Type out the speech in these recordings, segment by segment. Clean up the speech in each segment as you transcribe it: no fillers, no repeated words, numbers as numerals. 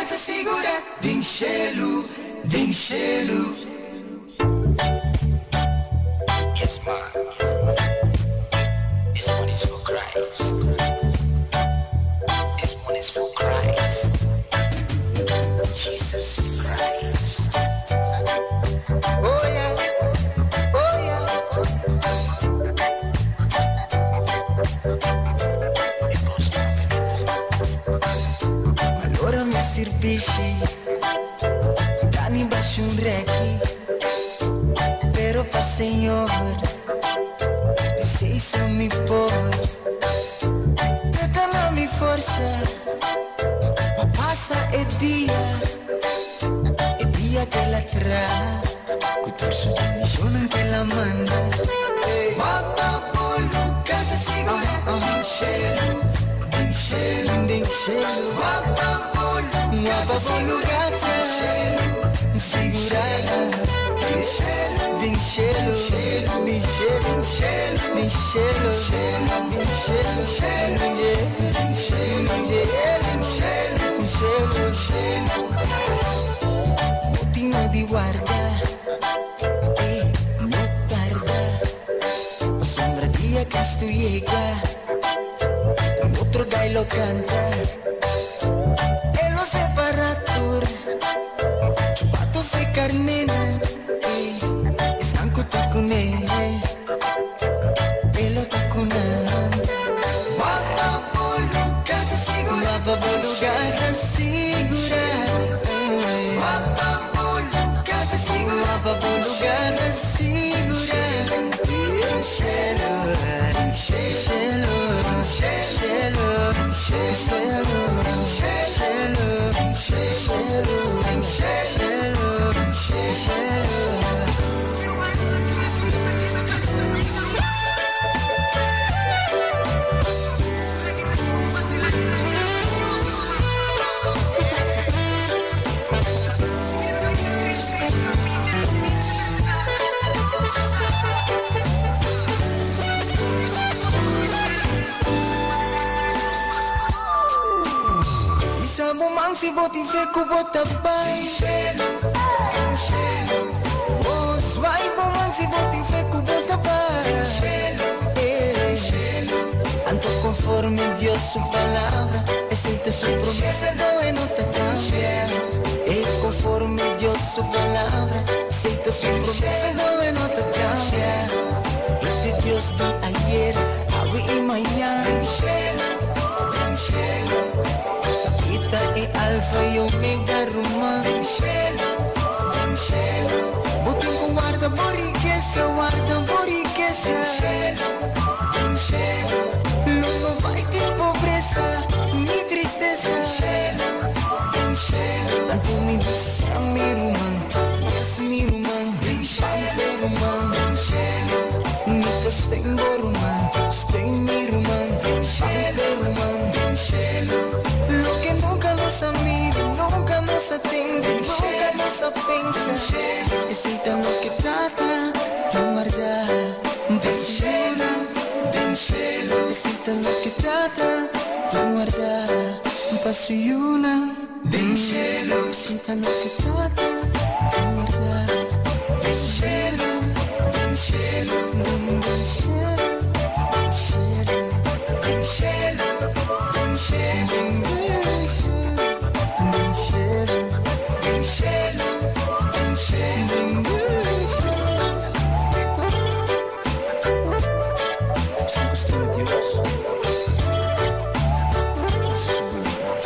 ta sigurá den shelu, den shelu. Yes man, this one is for Christ. This one is for Christ. Jesus Christ. Oh yeah, oh yeah. It goes Balora mi sirbishi, Dani baixo un reki, pero pa Señor, esei mi por. Te na mi forsa, pa pasa e dia, e dia ku el a traha, ku tur su bendishon ku el a manda. Wak pa lugar ta sigurá, den shelu, den shelu, den shelu. Wak pa lugar ta sigurá, sigurá. Den shelu, den shelu, den shelu, den shelu, den shelu, shelu, yeah. Den shelu, yeah, den shelu, shelu, shelu. No tin di warda, no tarda. Pasobra dia Kristu yega, un otro gai lo kanta. E lo separá tur, chubato fo'i karnénan, esnan ku ta kuné, e lo ta ku nan. Wak pa bo lugar ta sigurá, wak pa bo lugar ta sigurá. Wak pa bo lugar ta sigurá, wak pa bo lugar ta sigurá. Shelo, shelo, shelo, shelo, shelo, shelo, shelo, shelo. Hisa bo man si bo tin fe ku bo ta bai. Oh, zwaai bo man si bo tin fe ku bo ta bai. Anto konforme Dios su palabra, esei ta su promesa, no e no ta kambia. Konforme Dios su palabra, esei ta su promesa, no e no ta kambia. E ta Dios di ayera, awe i mañan. E ta e Alfa i Omega, ruman. Bo tin ku warda bo rikesa, warda bo rikesa. Lo no bai tin pobresa, ni tristesa. Anto mi bisa mi ruman, yes mi ruman, pampe ruman. Mi ta steun bo ruman, steun mi ruman, pampe ruman. Loke nunka nos a mira, nunka nos a tende, nunka nos a pensa. Esei ta loke Tata ta warda pa su yunan. Esei ta loke Tata ta warda pa su yunan. Esei ta loke Tata ta warda pa su yunan. Den shelu, den shelu, den shelu, den shelu, den shelu, den shelu, den shelu. Esun ku stima Dios, ta hasi su boluntat.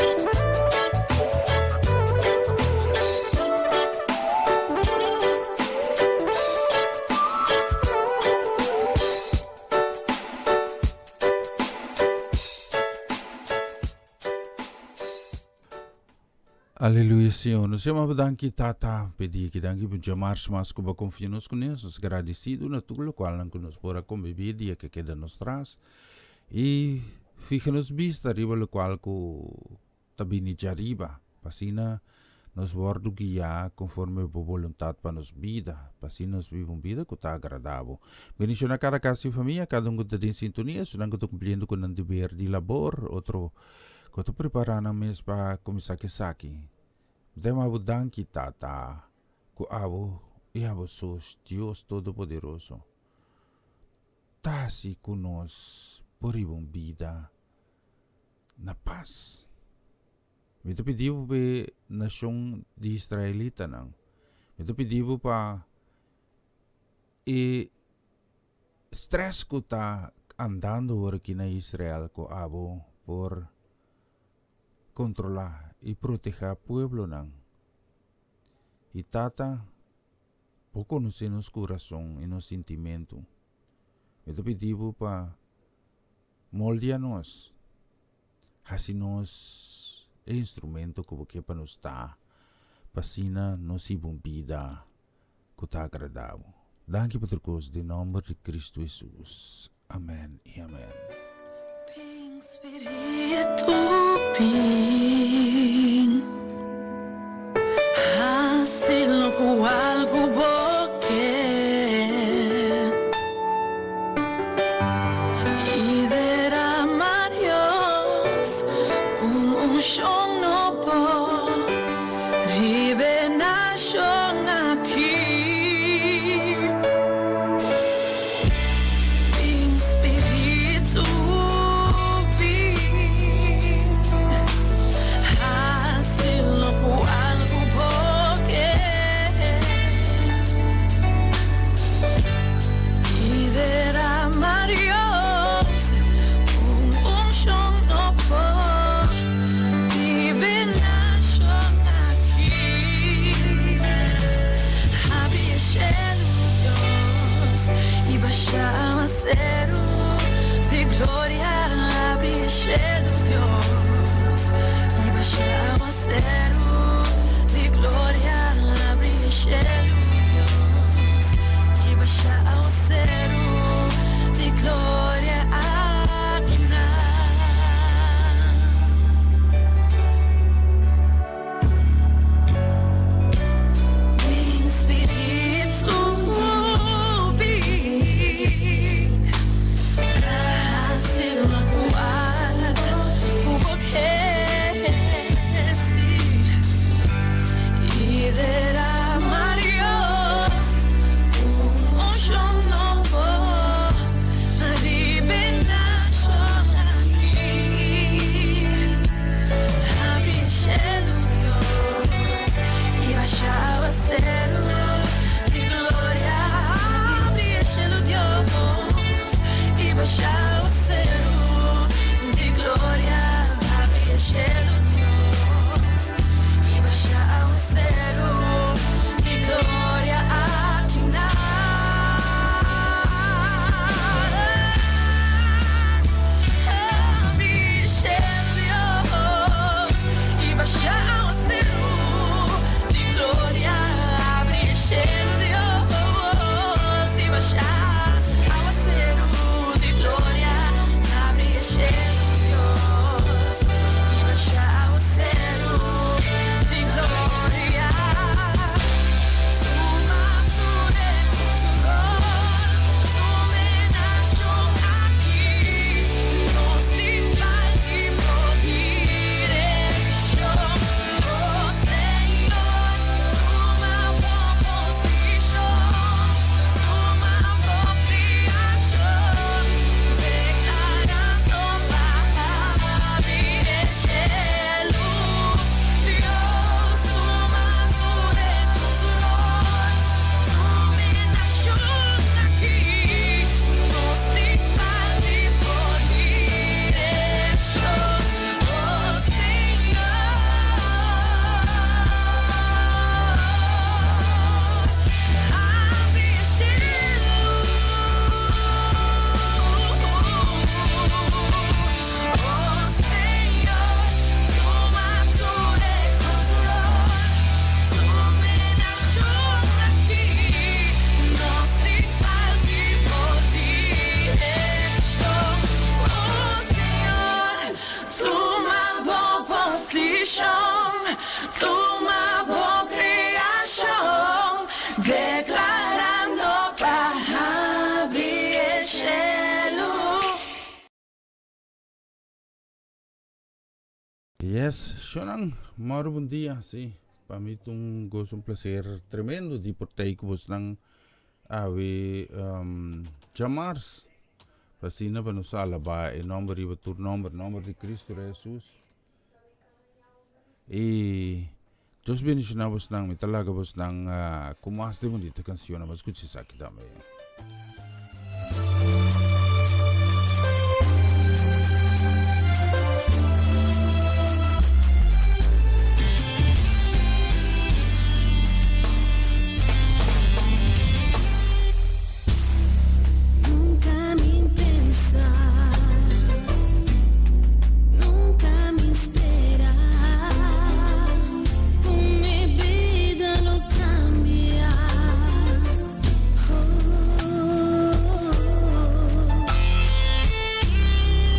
Aleluya, Señor. Nos yama bo danki, Tata, p'e dia aki. Danki pa djamars mas ku bo a konfia nos ku nes. Nos gradisido na tur lokualnan ku nos por a konbibí e dia ke keda nos tras. I fija nos bista riba lokual ku ta bini djariba, pa asina nos wòrdu guiá konforme bo boluntat pa nos bida, pa asina nos biba un bida ku ta agradá bo. Bendishoná kada kas i famia, kada un ku ta den sintonia, esunnan ku ta kumpliendo ku nan deber di labor, otro ku ta prepará nan mes pa kuminsá ku esaki. Mi ta yama bo danki, Tata, ku abo i abo so Dios Todopoderoso ta hasi ku nos por riba un bida na pas. Mi ta pidi bo pa e nashon di israelitanan. Mi ta pidi bo pa e stress ku ta andando awor aki na Israel ku abo por kontrolá i protehá pueblonan. I Tata, bo konosé nos kurason i nos sintimentu. Mi ta pidi bo pa moldia nos, hasi nos e instrumento ku bo ke pa nos ta, pa asina nos hiba un bida ku ta agradá bo. Danki pa tur kos den nòmber di Kristu Hesus. Amèn i amèn. Bin Spiritu bin Hasi lokual ku bo ke I derama Dios un unshon nobo Riba e nashon aki. Bin Spiritu bin Hasi lokual ku bo ke I derama Dios un unshon nobo Riba e nashon aki. Habri e shelu, Dios, i basha awaseru di gloria. Habri e shelu, Dios, i basha awaseru di gloria. Habri e shelu, Dios, i basha awaseru di gloria akinan. Bin Spiritu bin Hasi lokual ku bo ke si I derama Dios un unshon nobo Riba e nashon aki. Habri e shelu, Dios, i basha awaseru di gloria. Habri e shelu, Dios, i basha awaseru di gloria. Habri e shelu, Dios, i basha awaseru di gloria aki nan. Yes, shownan, moro bon dia, si. Pa mi ta un goso, un placer tremendo di por tei ku bosnan awe djamars. Pa asina pa nos alabá e nòmber riba tur nòmber, nòmber di Cristo Rei Jesus. I Dios bendishoná bosnan, mi ta laga bosnan ku mas di bunita kanshon, bo skucha esaki tambe. Nunca mi pensa, nunca mi spera cu mi bida lo cambia. Oh,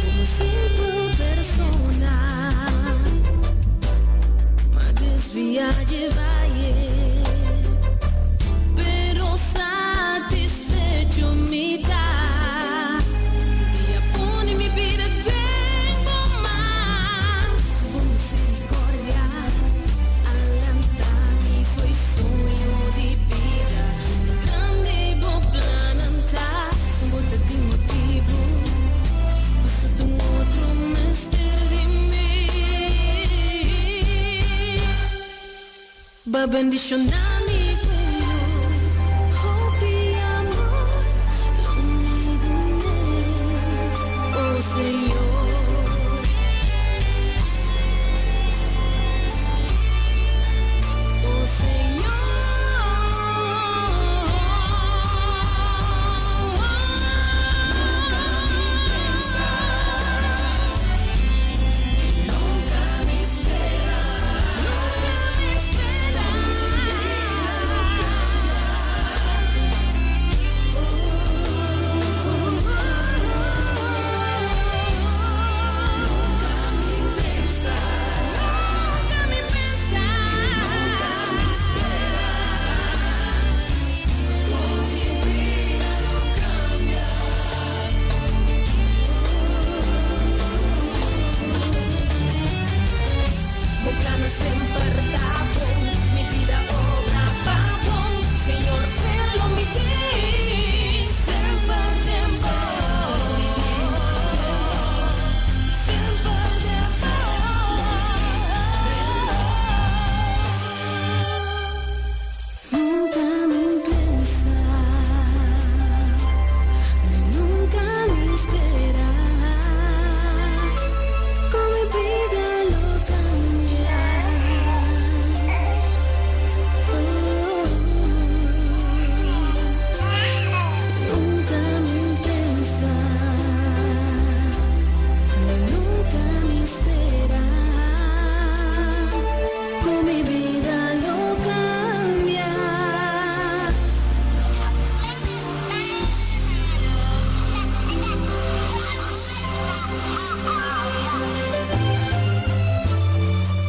como simple persona, m'a desvia dje vaye, pero satisfecho mi ta. Di a pone mi bida den bo man. Bo misericordia a lanta mi fo'i soño di bida. Grandi bo plannan ta, bo ta tin motibu, paso t'un otro mester di mi. B'a bendiciona mi cu hopi amor, lo mi dun'é, oh Señor. Oh Señor. Bo plannan semper ta bon, mi bida obra pa bon, Señor fe lo mi tin semper den bo, semper den bo. Nunca mi pensa, ni nunca mi spera, con mi bida lo cambia. Oh, nunca mi pensa, ni nunca mi spera, con mi bida lo cambia.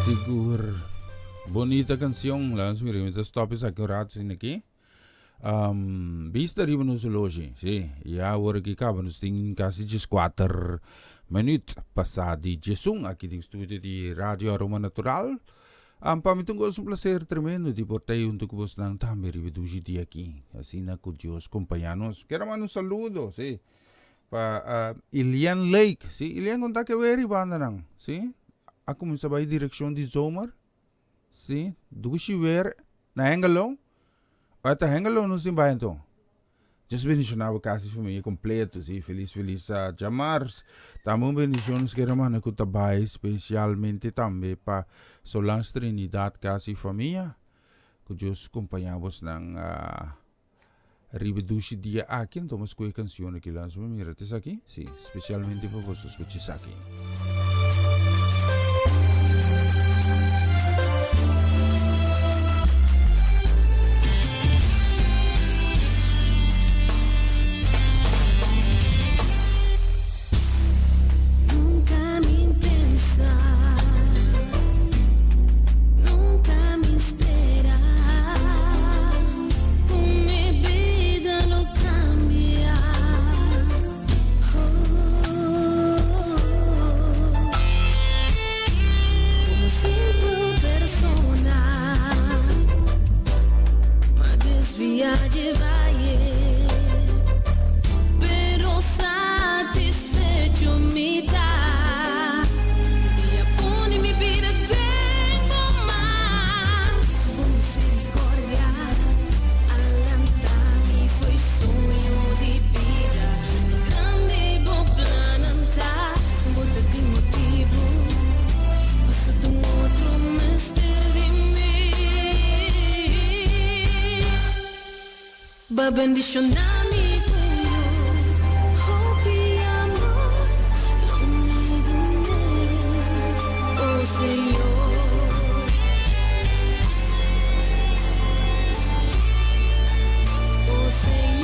Sigur. Bonita canción. Laat mira, mi ta stop esaki un rato sin aki. Bista riba nos horloge. Sí, ya awor aki caba nos tin casi 14 minuut pasa di 11 aki den studio di Radio Aroma Natural. Pa mi ta un gozo, un placer tremendo di por ta hunto cu bosnan tambe riba dushi dia aki. Asina cu Dios compaña nos. Quiero manda un saludo, sí, pa Ilian Lake. Sí, Ilian con ta ke weer riba andanan. Sí, a cuminsa bay direccion di zomer. Sí, dushi weer na Hengelo. Ora ta Hengelo nos tin bay anto. Dios bendiciona bo casa y familia completo, sí, feliz feliz djamars. Tambe un bendicion nos kere manda cu ta bay specialmente tambe pa Solange Trinidad casa y familia. Cu Dios compaña bosnan riba e dushi dia aki. Anto mi scoge cancion aki lansa mi mira ta esaki? Sí, specialmente pa boso scucha esaki. Nunca mi pensa, nunca mi spera, cu mi bida lo cambia. Oh. Ba bendiciona mi cu hopi amor, lo mi dun'e, oh Señor. Oh Señor.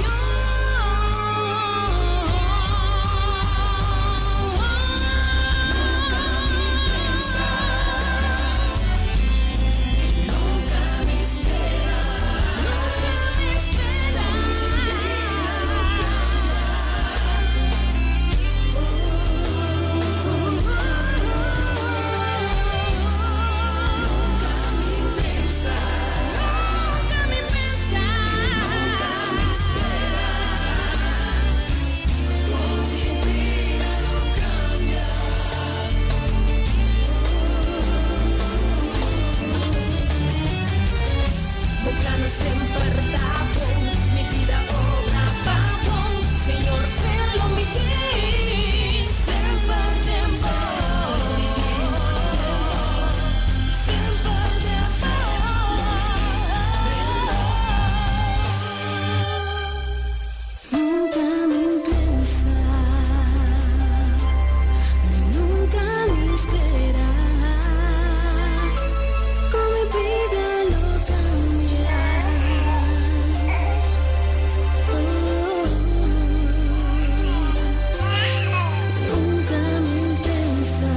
Bo plannan semper ta bon, mi bida obra pa bon, Señor fe lo mi tin, semper den bo, semper den bo. Nunca mi pensa, ni nunca mi spera, con mi bida lo cambia. Oh, nunca mi pensa,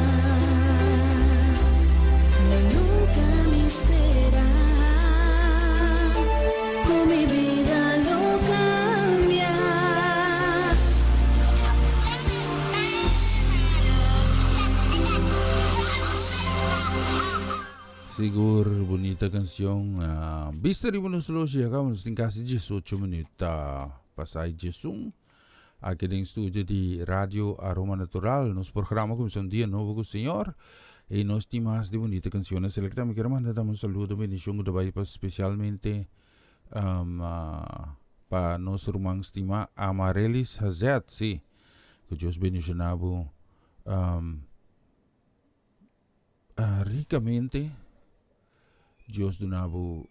ni nunca mi spera, con mi bida lo cambia. Sigur bunita cancion. Bista riba nos loshi ya caba nos tin casi 18 minuut ta pasa e 11. Aki den studio di Radio Aroma Natural. Nos programa cuminsa un dia nobo cu Señor. Y nos tin mas di bunita cancionnan selecta. Mi kier manda tambe un saludo, bendicion cu ta bay pa specialmente pa nos ruman stima Amarelis Hazet. Si, cu Dios bendiciona bo ricamente. Dios duna bo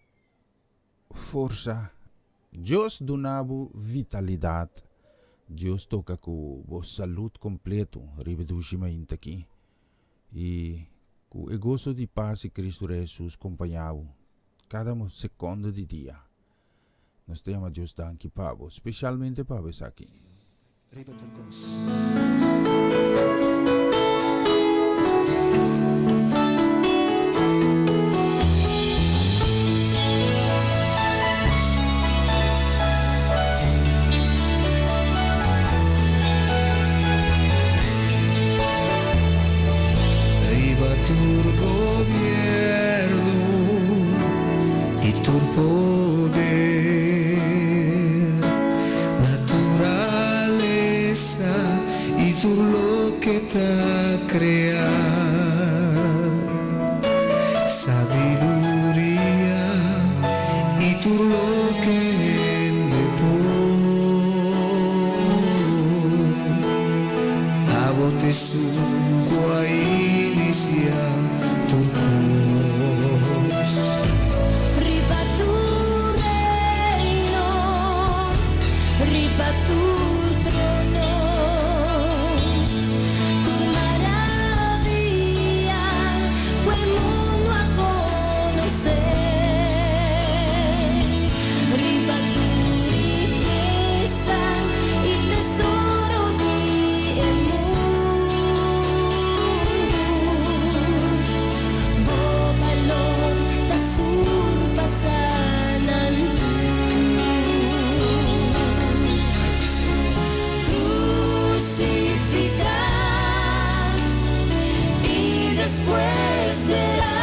forsa. Dios duna bo vitalidad. Dios toca cu bo salud completo riba dushi mainta aki. Y cu e goso di paz di Cristo Rey Jesus compaña bo cada secondo di dia. Nos ta yama Dios danki pa bo, specialmente pa bo esaki. Riba tur kos. Riba tur gobierno y tur poder, naturalesa y tur loke ta crea, sabiduria y tur loke hende por. Abo ta esun cu a inicia tur cos. Riba tur reino, riba tur trono, tur maraviya cu e mundo a conoce. Riba tur rikesa y tesoro di e mundo. Bo balor ta surpasa nan tur. Crucifica y despues dera,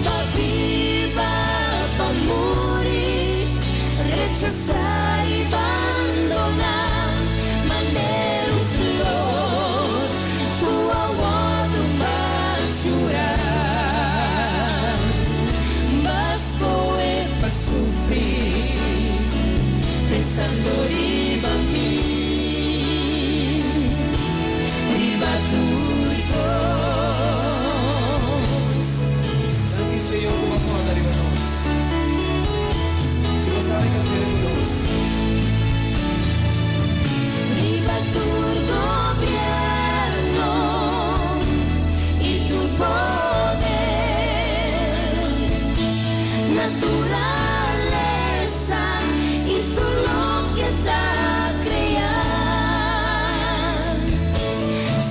pa biba, pa muri, rechasa y bandona, manera un flor, cu a wordo machura. B'a scohe pa sufri, pensando riba mi, riba tur cos. Danki Señor ku bo a corda riba nos. Si bo sabi cant'e. Naturalesa i tur loke ta kreá.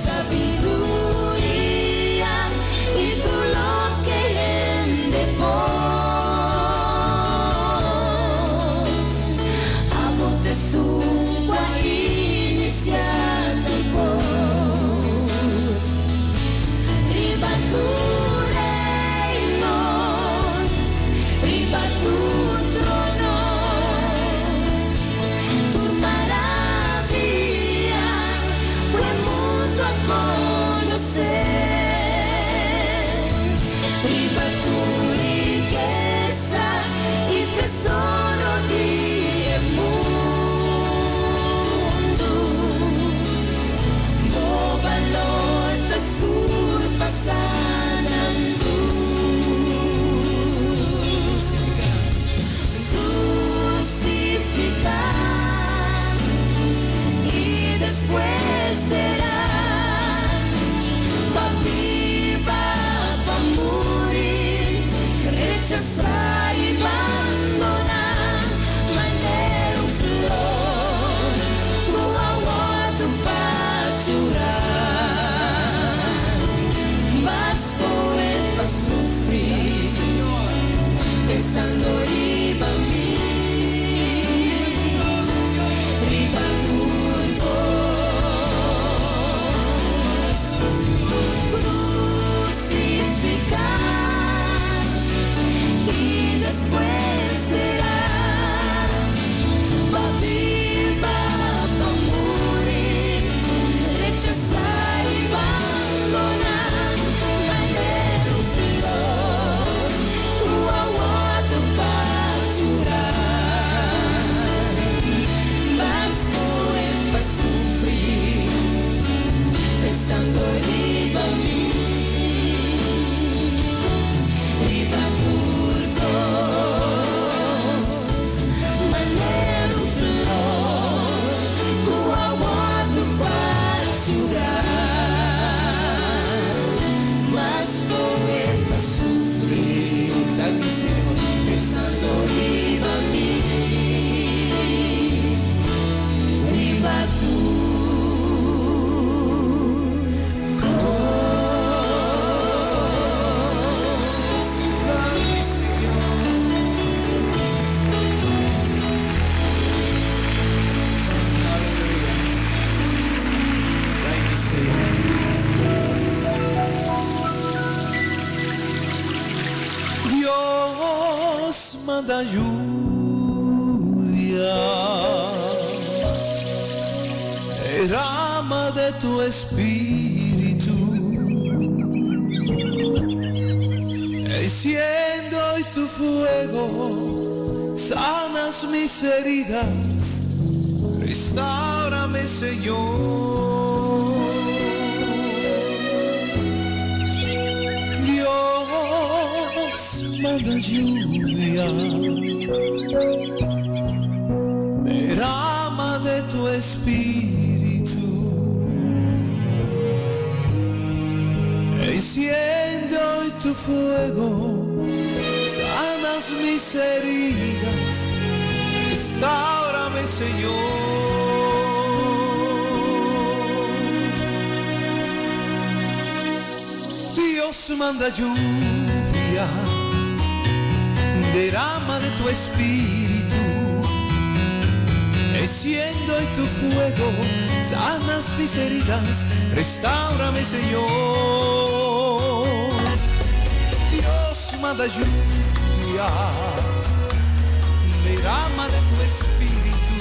Sabiduria i tur loke hende por. Abo t'esun ku a inisiá tur kos. Riba tur reino, riba tur trono, tur maravia, ku mundu a konosé. Riba tur rikesa i tesoro di mundu. Bo balor ta surpasá nan tur. Krusifiká i despues derá, pa biba, pa muri, rechasá i bandoná, manera un flor, ku a wòrdu pachurá. B'a skohe pa sufri, pensando riba mi, riba tur kos. Krusifiká i despues derá, pa biba, pa muri, rechasá i bandoná, manera un flor, ku a wòrdu pachurá. B'a skohe pa sufri, pensando riba mi, riba tur kos, manera un flor, ku a wòrdu pachurá. B'a skohe pa sufri, pensando riba mi, riba tur kos. Thank you, Señor. Dios manda lluvia, derrama de tu espíritu, enciende hoy tu fuego, sanas mis heridas, restáurame, Señor. Dios manda lluvia, derrama de tu espíritu, enciende hoy tu fuego, sanas mis heridas, restáurame, Señor. Dios manda lluvia, derrama de tu espíritu, enciende hoy tu fuego, sanas mis heridas, restáurame, Señor. Dios manda lluvia, derrama de tu espíritu,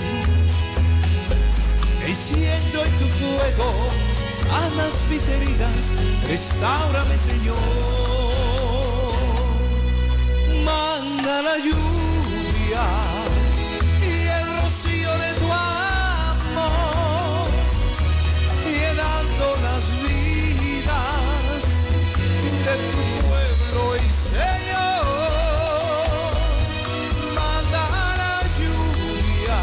enciende hoy tu fuego, sanas mis heridas, restáurame, Señor. Manda la lluvia y el rocío de tu amor, llenando las vidas de tu pueblo y Señor. Manda la lluvia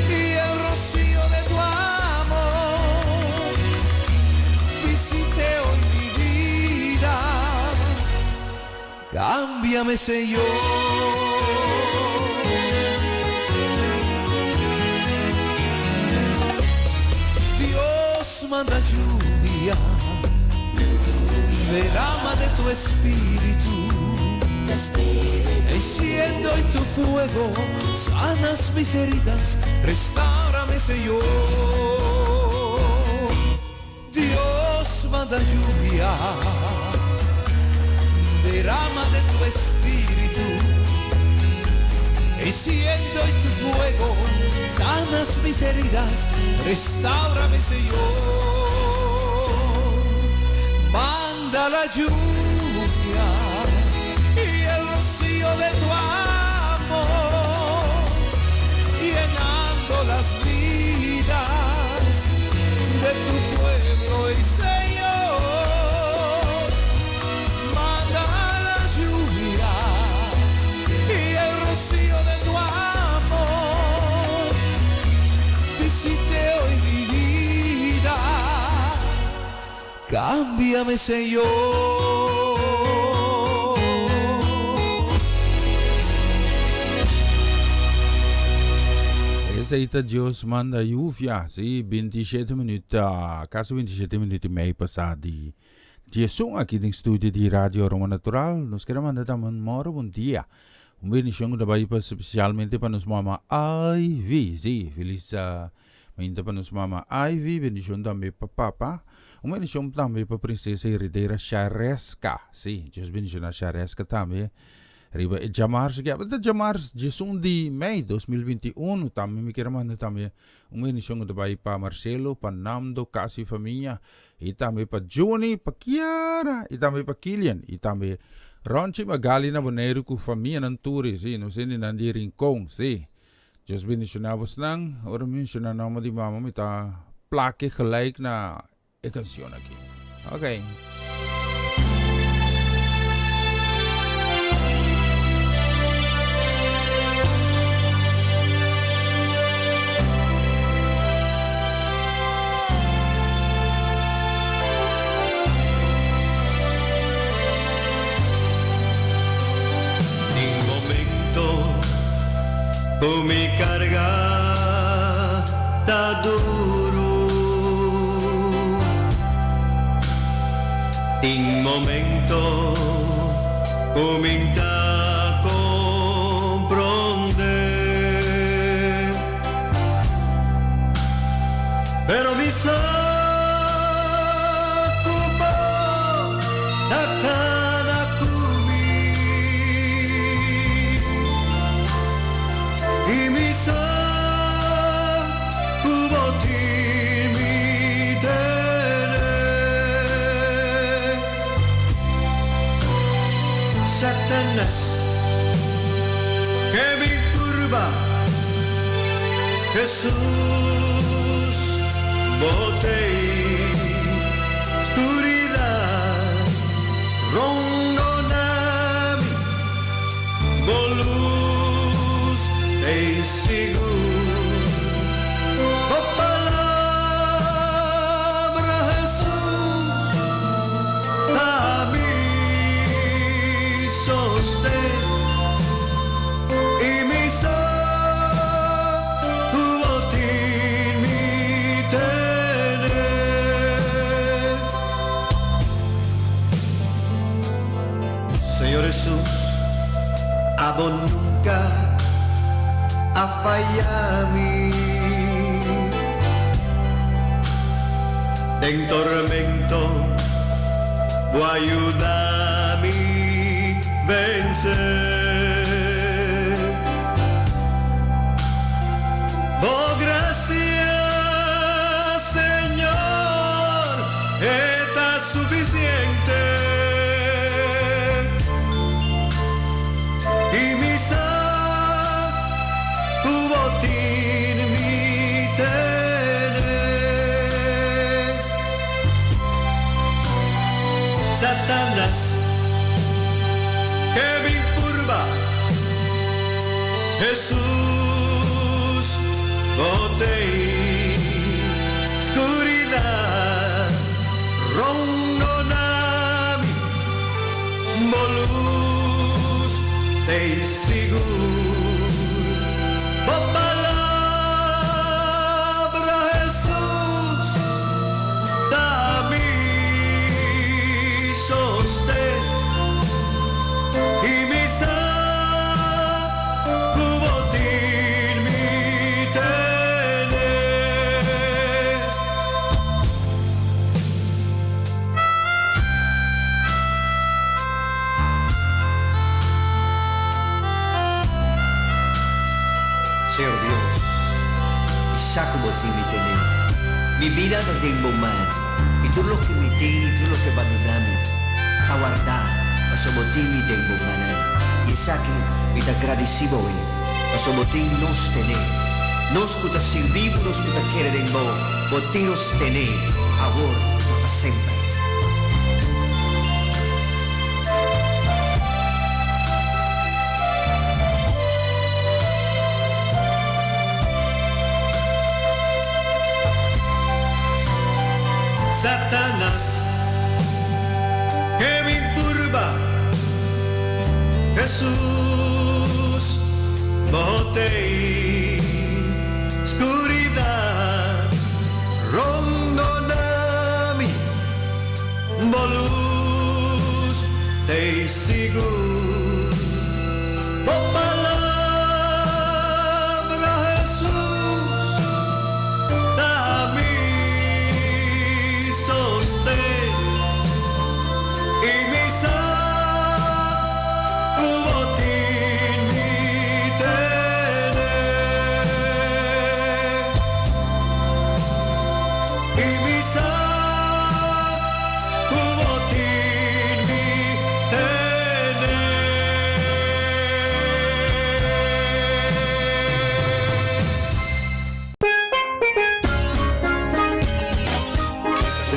y el rocío de tu amor, visite hoy mi vida. Cámbiame, Señor. Dios manda lluvia, derrama de tu espíritu. Enciende hoy tu fuego, sanas mis heridas, restaurame, Señor. Dios manda lluvia, derrama de tu espíritu. Enciende hoy tu fuego, sanas mis heridas, restaurame, Señor. Manda la lluvia y el rocío de tu amor, llenando las vidas de tu pueblo y Señor. Manda la lluvia y el rocío de tu amor, visite hoy mi vida, cámbiame, Señor. Esei ta Dios manda lluvia. Si, 27 minuut, casi 27 minuut y mei pasa di 11 aki den studio di Radio Aroma Natural. Nos kier manda tambe un moro bon dia. Un bendicion cu ta bay pa specialmente pa nos mama Ivy. Si, feliz mainta pa nos mama Ivy. Bendicion tambe pa papa. Un bendicion tambe pa princesa heredera Shareska. Si, Dios bendiciona Shareska tambe. Riba e djamars aki, ta djamars 11 di mei 2021, tambe mi kier manda tambe un bendicion cu ta bay pa Marcelo, pa Nando, casi famia, y tambe pa Juni, pa Kiara, y tambe pa Kilian, y tambe Ronchi Magali na Boneiru cu famianan tur, si, nos hendenan di Rincon, si. Dios bendiciona bosnan. Ora mi menciona nomber di mama mi ta plake gelijk na e cancion aki. Ok. Tin momento ku mi karga ta duru. Tin momento ku mi ta komprondé. Pero mi sa ku bo ta kana ku mi. I mi sa ku bo tin mi tene. Satanas ke bin purba, Jesús, bo t'ei. Skuridat rondoná mi, bo lus t'ei sigur. Bo palabra, Jesús, ta mi sosten. I mi sa ku bo tin mi tene. Señor Jesús, abo nunka a faya mi. Den tormento, bo a yuda mi vense. Bo grasia, Señor, ta sufisiente. I mi sa ku bo tin mi tene. Satanas ke bin purba. t'ei sigur. Bo palabra, Hesus, ta mi sosten i mi sa ku bo tin mi tene. Señor Dios, mi sa ku bo tin mi tene. Mi bida ta den bo man, i tur loke mi tin i tur loke bandona mi ta wardá pasobra bo tin mi den bo mannan. I esaki mi ta gradisí bo e, pasobra bo tin nos tene. Nos ku ta sirbi bo, nos ku ta kere den bo, bo tin nos tene awor i pa semper. Satanas ke bin purba Hesus bo t'ei Skuridat rondona mi Bo lus t'ei sigur Bo palabra Hesus ta mi sosten I mi sa ku bo tin mi tene I mi sa ku bo tin mi tene.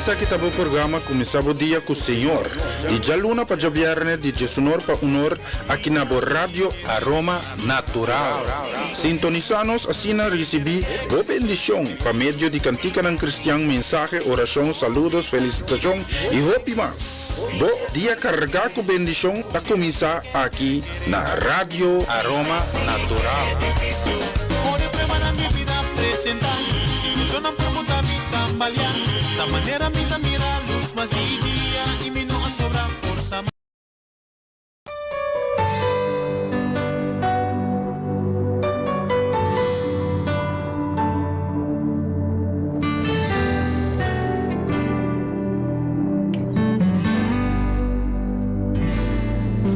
Esaki ta bo programa Kuminsá Bo Dia ku Señor, di djaluna pa djabièrnè di djesunor pa unor aki na bo Radio Aroma Natural. Sintonisá nos asina risibí bo bendishon pa medio di kantikanan kristian, mensahe, orashon, saludos, felisitashon i hopi mas. Bo dia kargá ku bendishon ta kuminsá aki na Radio Aroma Natural.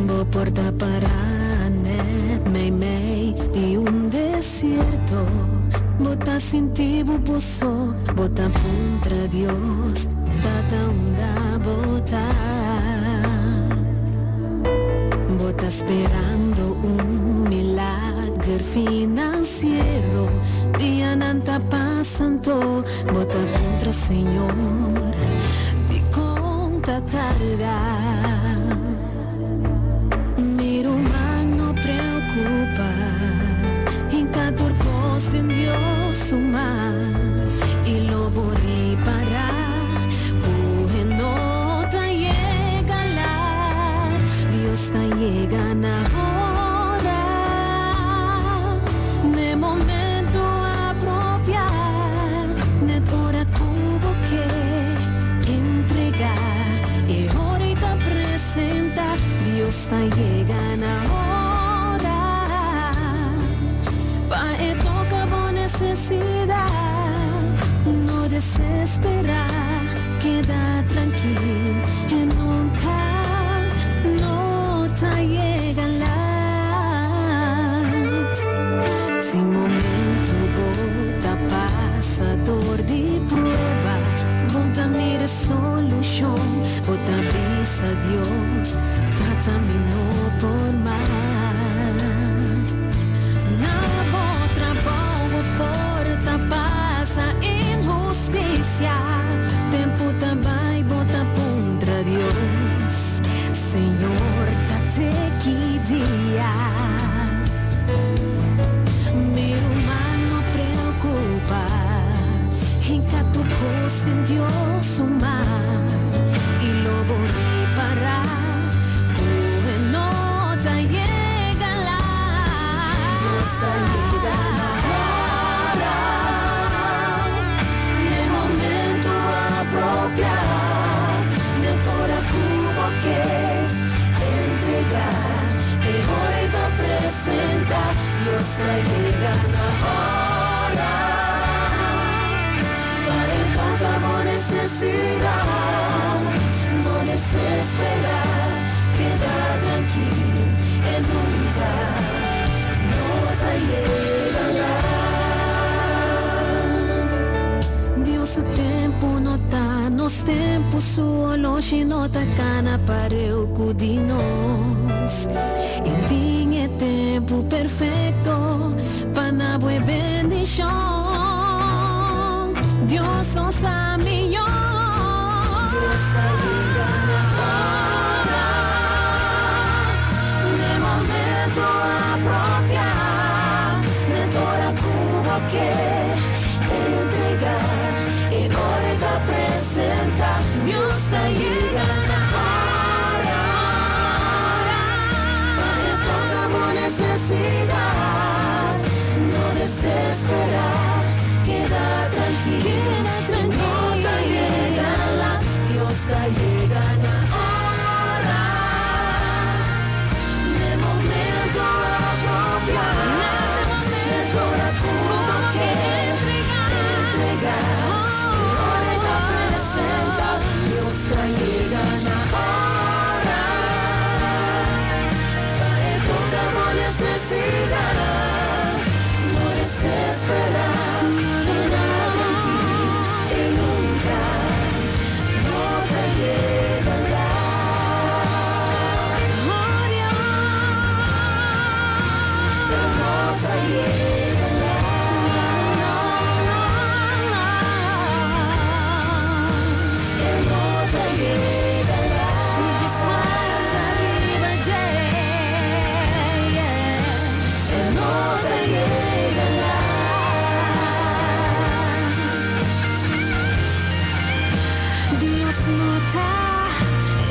Bo por ta para net meimei di un desierto, bo ta sinti bo bo so, bo ta puntra Dios, Tata unda bo ta? Bo ta sperando un milager financiero, dianan ta pasando, bo ta puntra Señor, dikon ta tarda? Mi ruman no preocupa, hinca tur cos den Dios su man, y lo bo ripara cu e no ta yega laat, Dios ta yega na ora, n'e momento apropia, net ora cu bo ke entrega, e ora e ta presenta, Dios ta yega na ora, pa e toca bo necesidad, no desespera, keda trankil, e nunca no ta yega laat. Si momento bo ta pasa dor di prueba, bo ta mira solucion, bo ta bisa Dios, Tata mi no por mas. Na bo trabou bo por ta pasa inhusticia, tempo ta bai bo ta puntra Dios, Señor ta te ki dia? Mi ruman no preocupa, hinca tur cos den Dios su man, y lo bo ripara cu e no ta yega. Dios ta yega na ora pa e toca bo necesidad. No desespera, keda trankil, e nunca no ta yega laat. Dios su tempo no ta nos tempo, su oloshi no ta cana pareu cu di nos. E tin e tempo perfecto pa na bo e bendicion. Dios no sa mihó. Dios ta yega na ora, n'e momento apropia, n'e ora cu bo ke entrega, e ora e ta presenta. Dios ta yega na ora, pa e toca bo necesidad. No desespera, keda trankil, keda trankil, no ta yega laat. Dios ta yega na ora, n'e momento apropia, n'e ora cu bo ke entrega, e ora e ta presenta. Dios ta yega na ora, pa e toca bo necesidad. No desespera, keda trankil, e nunca no ta yega laat. E no ta yega laat. E no ta yega laat. E no ta yega laat. Dios no ta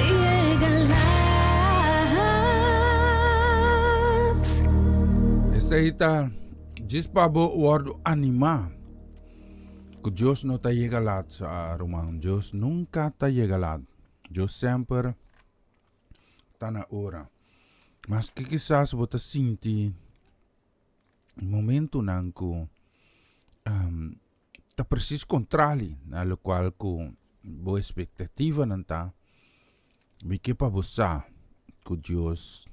yega laat. Esey ta djis pa bo wordo anima cu Dios no ta yega laat, ruman. Dios nunca ta yega laat. Dios semper ta na ora. Maske kisas bo ta sinti momentonan cu ta precies contrali na locual cu bo expectativanan ta, mi ke pa bo sa cu Dios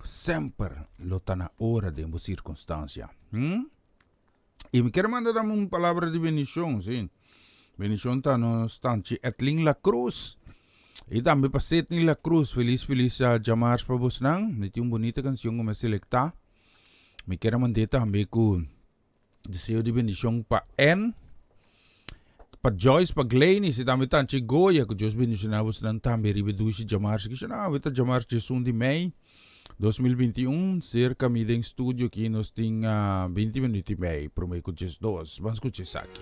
semper lo ta na ora den bo circunstancia. Hm? Y mi kier manda tambe un palabra di bendicion, si. Bendicion ta nos tanchi Edlin La Cruz. Y tambe pa Sidney La Cruz. Feliz, feliz djamars pa bosnan. Mi tin un bonita cancion cu mi a selecta. Mi kier a mand'é tambe cu deseo di bendicion pa Ann, pa Joyce, pa Glenis y tambe tanchi Goya. Cu Dios bendiciona bosnan tambe riba e dushi djamars. Kishona awe ta djamars 11 di mei 2021. Cerca mi den studio aki nos tin 20 minuut y mei prome cu 12. Ban scucha esaki.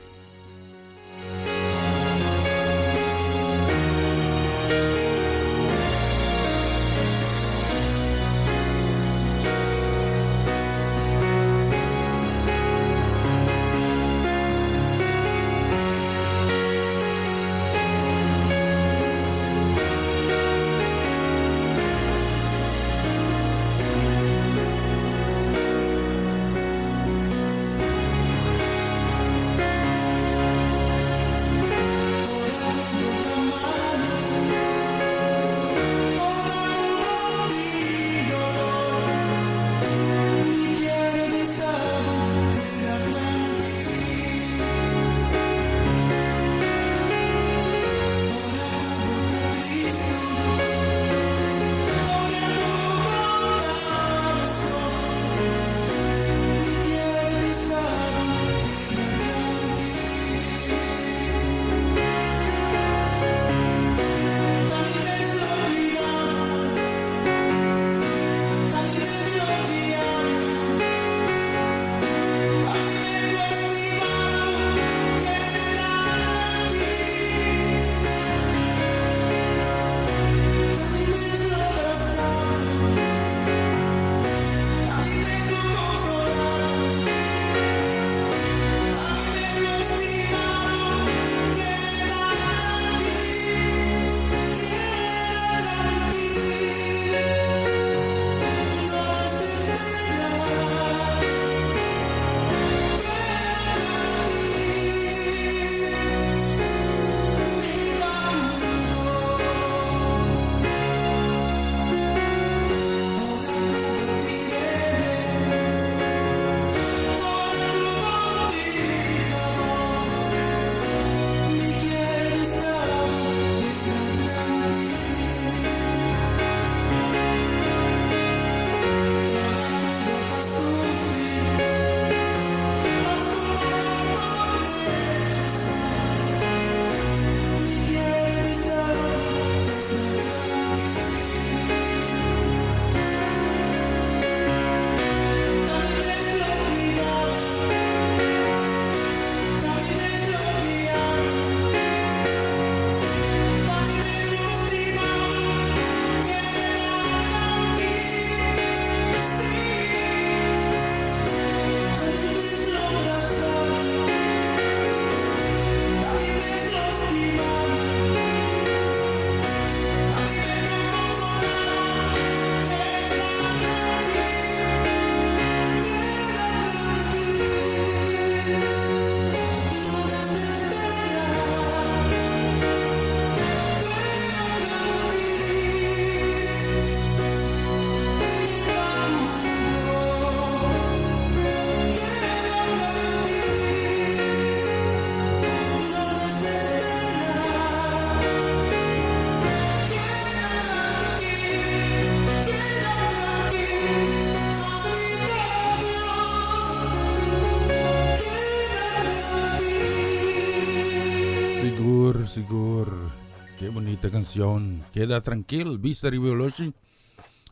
bunita canción. Keda trankil, bista riba oloshi.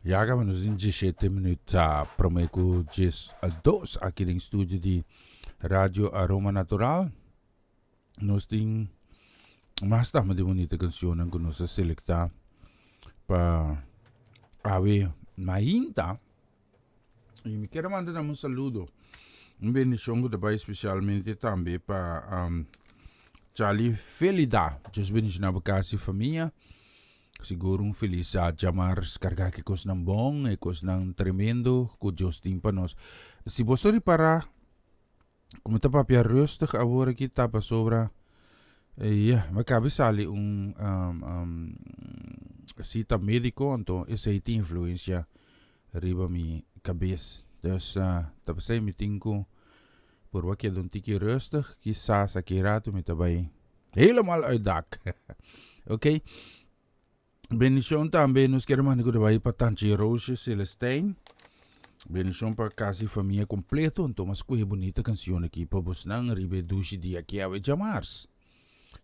Ya caba nos tin 17 minuut prome cu 12 aki den studio di Radio Aroma Natural. Nos tin mas tambe di bunita cancionnan cu nos a selecta pa awe mainta. Y mi kier manda un saludo, un bendicion cu ta bay especialmente tambe pa um, Charlie Felida. Dios bendiciona bo casa y familia. Sigur un feliz djamars carga cu e cosnan bon, e cosnan tremendo cu Dios tin pa nos. Si boso ripara, cu mi ta papia rustig awor aki ta pasobra ya, mi a caba di sali un um, cita medico, anto esey tin influencia riba mi cabes. Dus ta pasey mi tin cu purba keda un tiki rustig, kisas aki rato mi ta bay helemaal uit dak. Ok. Bendicion tambe nos kier manda ku ta bai pa Tanchi Roosje Celestijn. Bendicion pa casa y famia completo. Anto mas scoge bunita cancion aki pa bosnan riba e dushi dia ki awe djamars,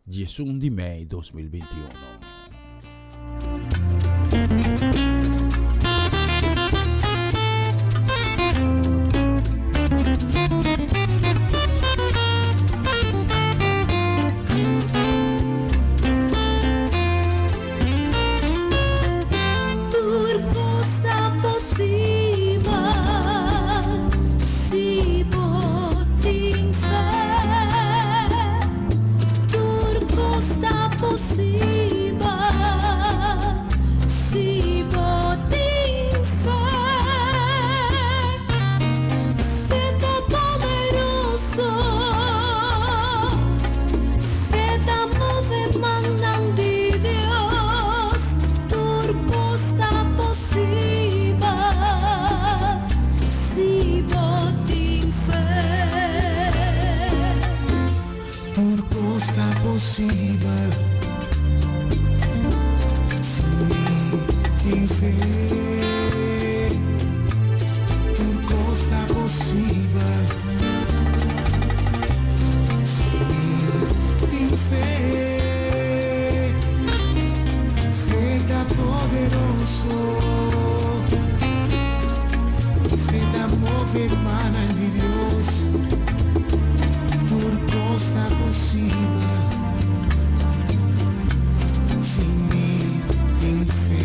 11 di mei 2021. Tur cos ta posibel si bo tin fe. Tur cos ta posibel si bo tin fe. Fe ta poderoso. Fe ta move mannan di Dios, tur cos ta posibel si bo tin fe. Tur cos ta posibel si mi tin fe. Tur cos ta posibel. Si mi tin fe, fe ta poderoso, fe ta move mannan di Dios, tur cos ta posibel si mi tin fe.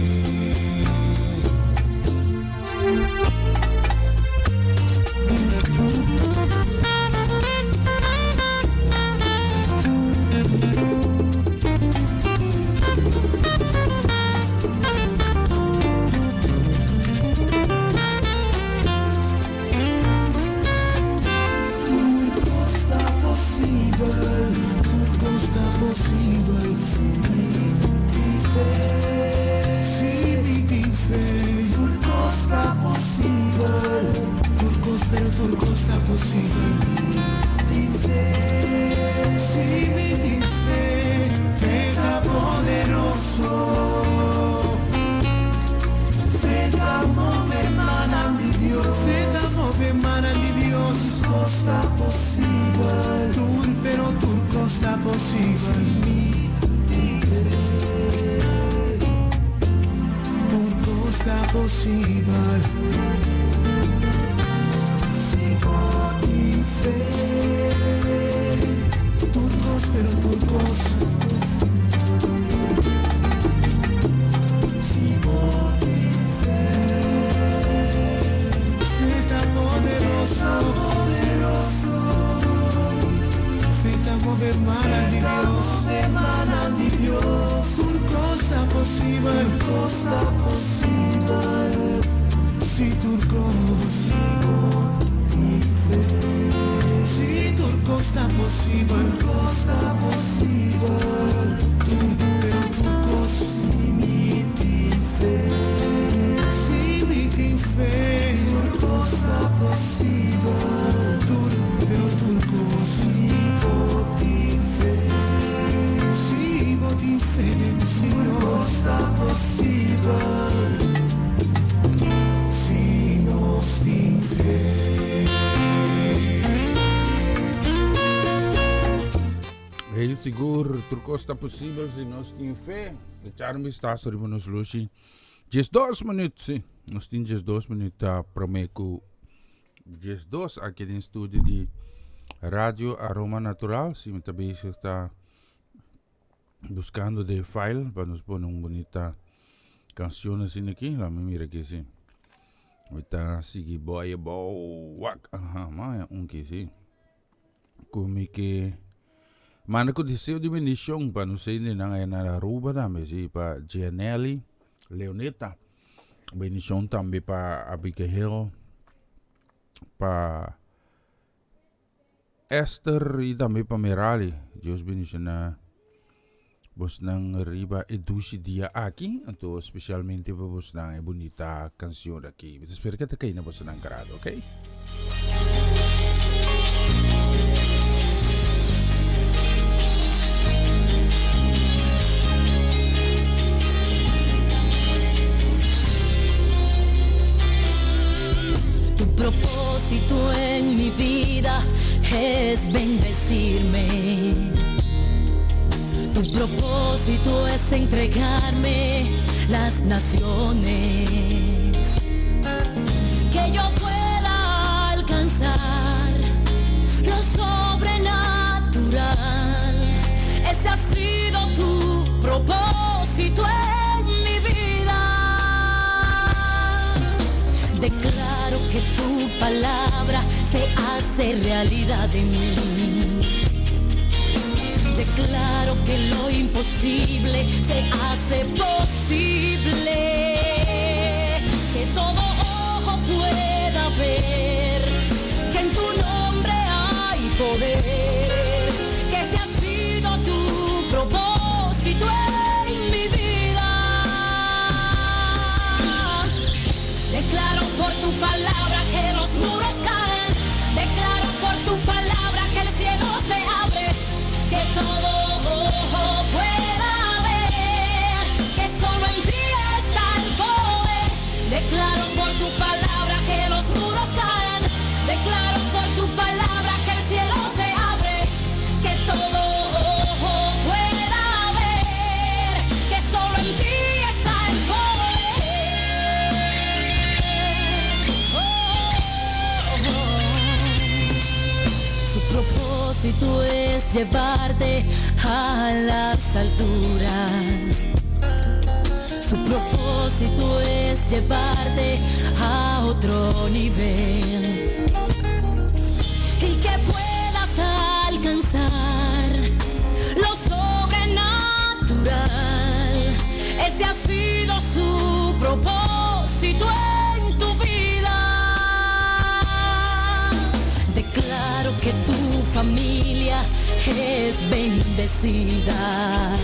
Tur cos ta posibel, tur cos ta posibel si mi tin fe. Si mi tin fe. Tur cos ta posibel. Tur cos, pero tur cos ta posibel. Si mi tin fe. Si mi tin fe. Fe ta poderoso. Fe ta move mannan di Dios. Fe ta move mannan di Dios. Tur cos ta posibel. Tur, pero tur cos ta posibel. Si mi tin fe. Tur cos ta posibel. Si bo tin fe. Tur cos, pero tur cos. Si bo tin fe. Fe ta poderoso. Fe ta move mannan di Dios. Tur cos ta posibel. Si tur cos. Si tur cos ta posibel. Tur, pero tur cos. Si mi tin fe. Si mi tin fe. Tur cos ta posibel. Tur, pero tur cos. Si bo tin fe. Si bo tin fe den Señor. Tur cos ta posibel. Si nos tin fe. Hey. Sigur, tur kos ta posibel si nos tin fe. Echar un bistaso riba nos lushi. 12 minuut, si. Nos tin 12 minuut ta prome ku 12 aki den studio di Radio Aroma Natural. Si mi ta bezig ta buscando de file pa nos pone un bonita canción asina aki. Laat me mira aki si. Mi ta sigui boy bo wak. Aha, maya un ki si. Ku mi ke manda ku deseo di bendishon pa nos hendenan aya na Aruba tambe, si, pa Gianelli Leoneta. Bendishon tambe pa Abigail, pa Esther i tambe pa Merali. Dios bendishona bosnan riba e dushi dia aki, anto spesialmente pa bosnan e bunita kanshon aki. Mi ta spera ke ta kai na bosnan grado, ok? Tu propósito en mi vida es bendecirme. Tu propósito es entregarme las naciones. Que yo pueda alcanzar lo sobrenatural. Ese ha sido tu propósito en mi vida. Declaro que tu palabra se hace realidad en mí. Declaro que lo imposible se hace posible. Que todo ojo pueda ver que en tu nombre hay poder. Que ese ha sido tu propósito en mi vida. Declaro por tu palabra que los muros caen. Declaro por tu palabra que el cielo se abre. Que todo ojo pueda ver que solo en ti está el poder. Declaro por tu palabra que los muros caen. Declaro por tu palabra que el cielo se abre. Que todo ojo pueda ver que solo en ti está el poder. Oh, oh, oh. Su propósito es llevarte a las alturas. Su propósito es llevarte a otro nivel. Y que puedas alcanzar lo sobrenatural. Ese ha sido su propósito en tu vida. Declaro que tu familia es bendecida.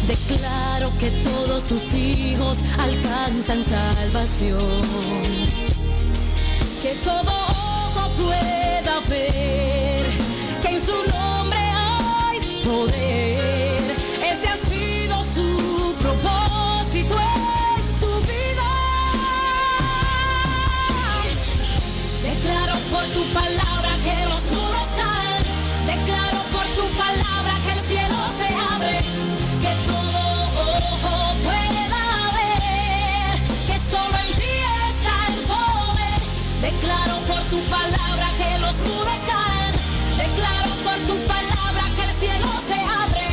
Declaro que todos tus hijos alcanzan salvación. Que todo ojo pueda ver que en su nombre hay poder. Ese ha sido su propósito en tu vida. Declaro por tu palabra que los muros caen. Declaro por tu palabra que el cielo se abre. Que todo ojo pueda ver que solo en ti está el poder. Declaro por tu palabra que los muros caen. Declaro por tu palabra que el cielo se abre.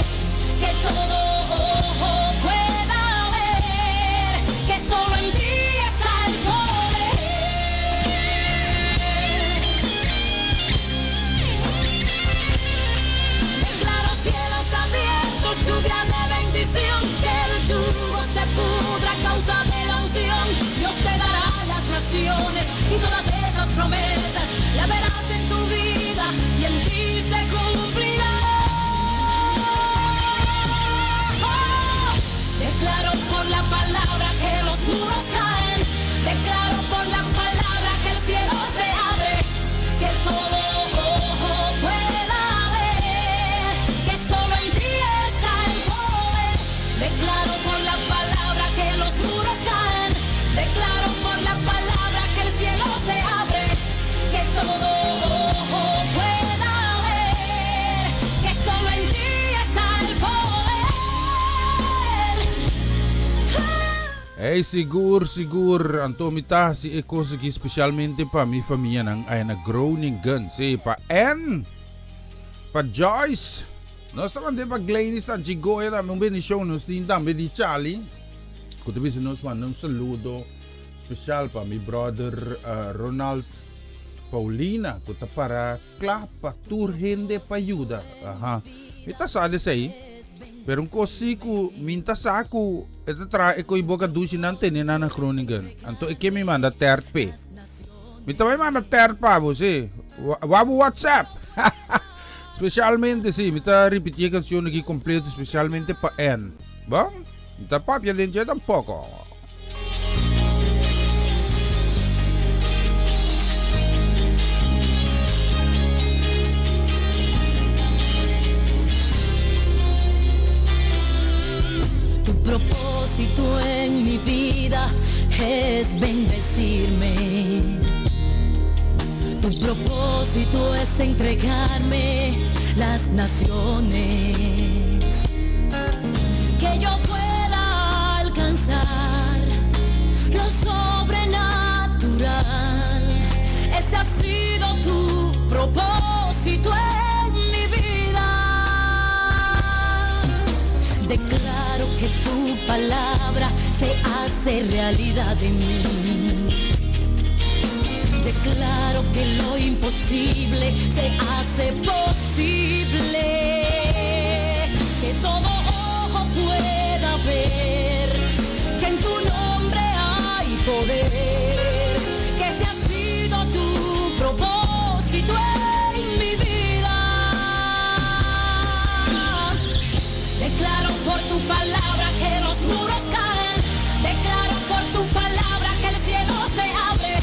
Que todo ojo pueda ver que solo en ti está el poder. Declaro cielos abiertos, lluvia de bendición, que el yugo se pudra a causa de la unción. Dios te dará las naciones y todas esas promesas. Ey sigur sigur anto mi ta hasi e kos aki specialmente pa mi famianan aya na Groningen si pa Ann pa Joyce nos ta mande pa Gladys ta Chigoya tambe un bendicion nos tin tambe di Charlie ku ta bisa nos manda un saludo special pa mi brother Ronald Paulina ku ta para kla pa tur hende pa yuda aha mi ta sa di esei. Pero un kos si ku mi ta sa ku e ta traha e koi boka dushi nan tene nan na Groningen. Anto e ke mi manda tert p'e. Mi ta bai manda tert pa bo si. Wa bo WhatsApp. Specialmente si, mi ta ripiti e cancion aki completo specialmente pa Ann. Bon, mi ta papia den dje tampoco. Tu propósito en mi vida es bendecirme. Tu propósito es entregarme las naciones. Que yo pueda alcanzar lo sobrenatural. Ese ha sido tu propósito en mi vida. Declaro que tu palabra se hace realidad en mí. Declaro que lo imposible se hace posible. Que todo ojo pueda ver que en tu nombre hay poder. Que ese ha sido tu propósito en mi vida. Declaro por tu palabra que los muros caen. Declaro por tu palabra que el cielo se abre.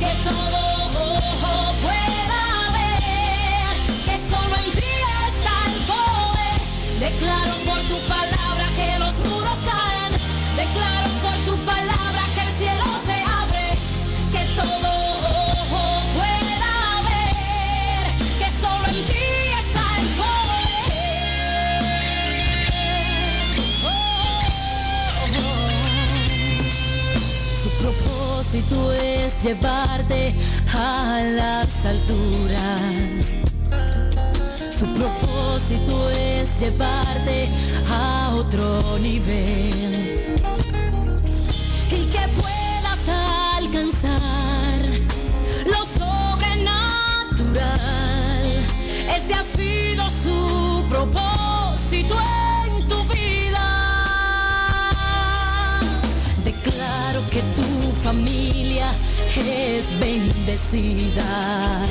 Que todo ojo pueda ver que solo en ti está el poder. Declaro por tu palabra que los muros caen. Declaro por tu palabra que el cielo se abre. Que todo ojo pueda ver que solo en ti está el poder. Oh, oh, oh. Su propósito es llevarte a las alturas. Su propósito es llevarte a otro nivel. Y que puedas alcanzar lo sobrenatural. Ese ha sido su propósito en tu vida. Declaro que tu familia es bendecida.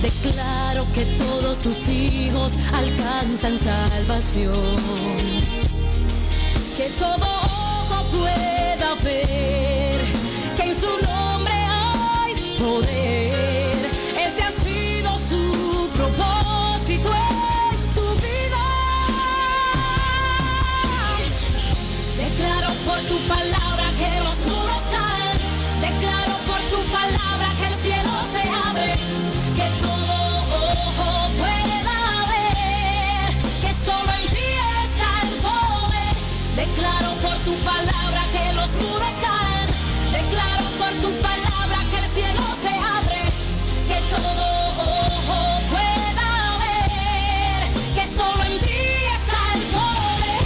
Declaro que todos tus hijos alcanzan salvación. Que todo ojo pueda ver que en su nombre hay poder. Ese ha sido su propósito en tu vida. Declaro por tu palabra que los muros caen. Declaro por tu palabra que el cielo se abre. Que todo ojo pueda ver que solo en ti está el poder. Declaro por tu palabra que los muros caen. Declaro por tu palabra que el cielo se abre. Que todo ojo pueda ver que solo en ti está el poder.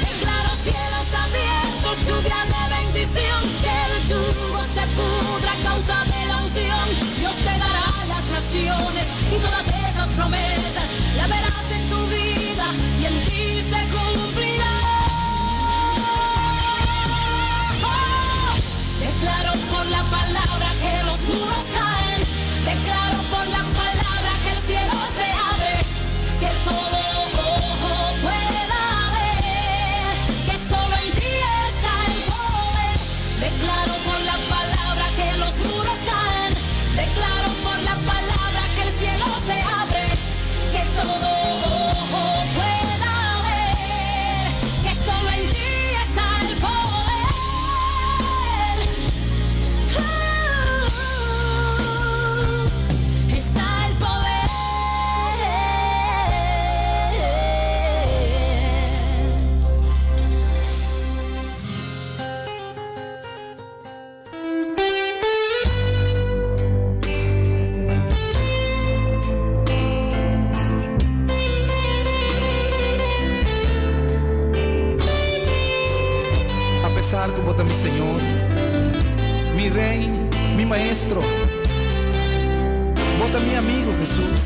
Declaro cielos abiertos, lluvia de bendición, que el yugo se pudra a causa de la unción. Dios te dará las naciones y todas esas promesas la verás en tu vida y en ti se cumplirá. Declaro por la palabra que los muros caen. Declaro por la palabra que el cielo se abre. Que todo ojo pueda ver que solo en ti está el poder. Declaro por la palabra que los muros caen. Declaro por la palabra que el cielo se abre. Que todo ta mi Señor, mi Rey, mi Maestro. Bo ta mi amigo, Hesus.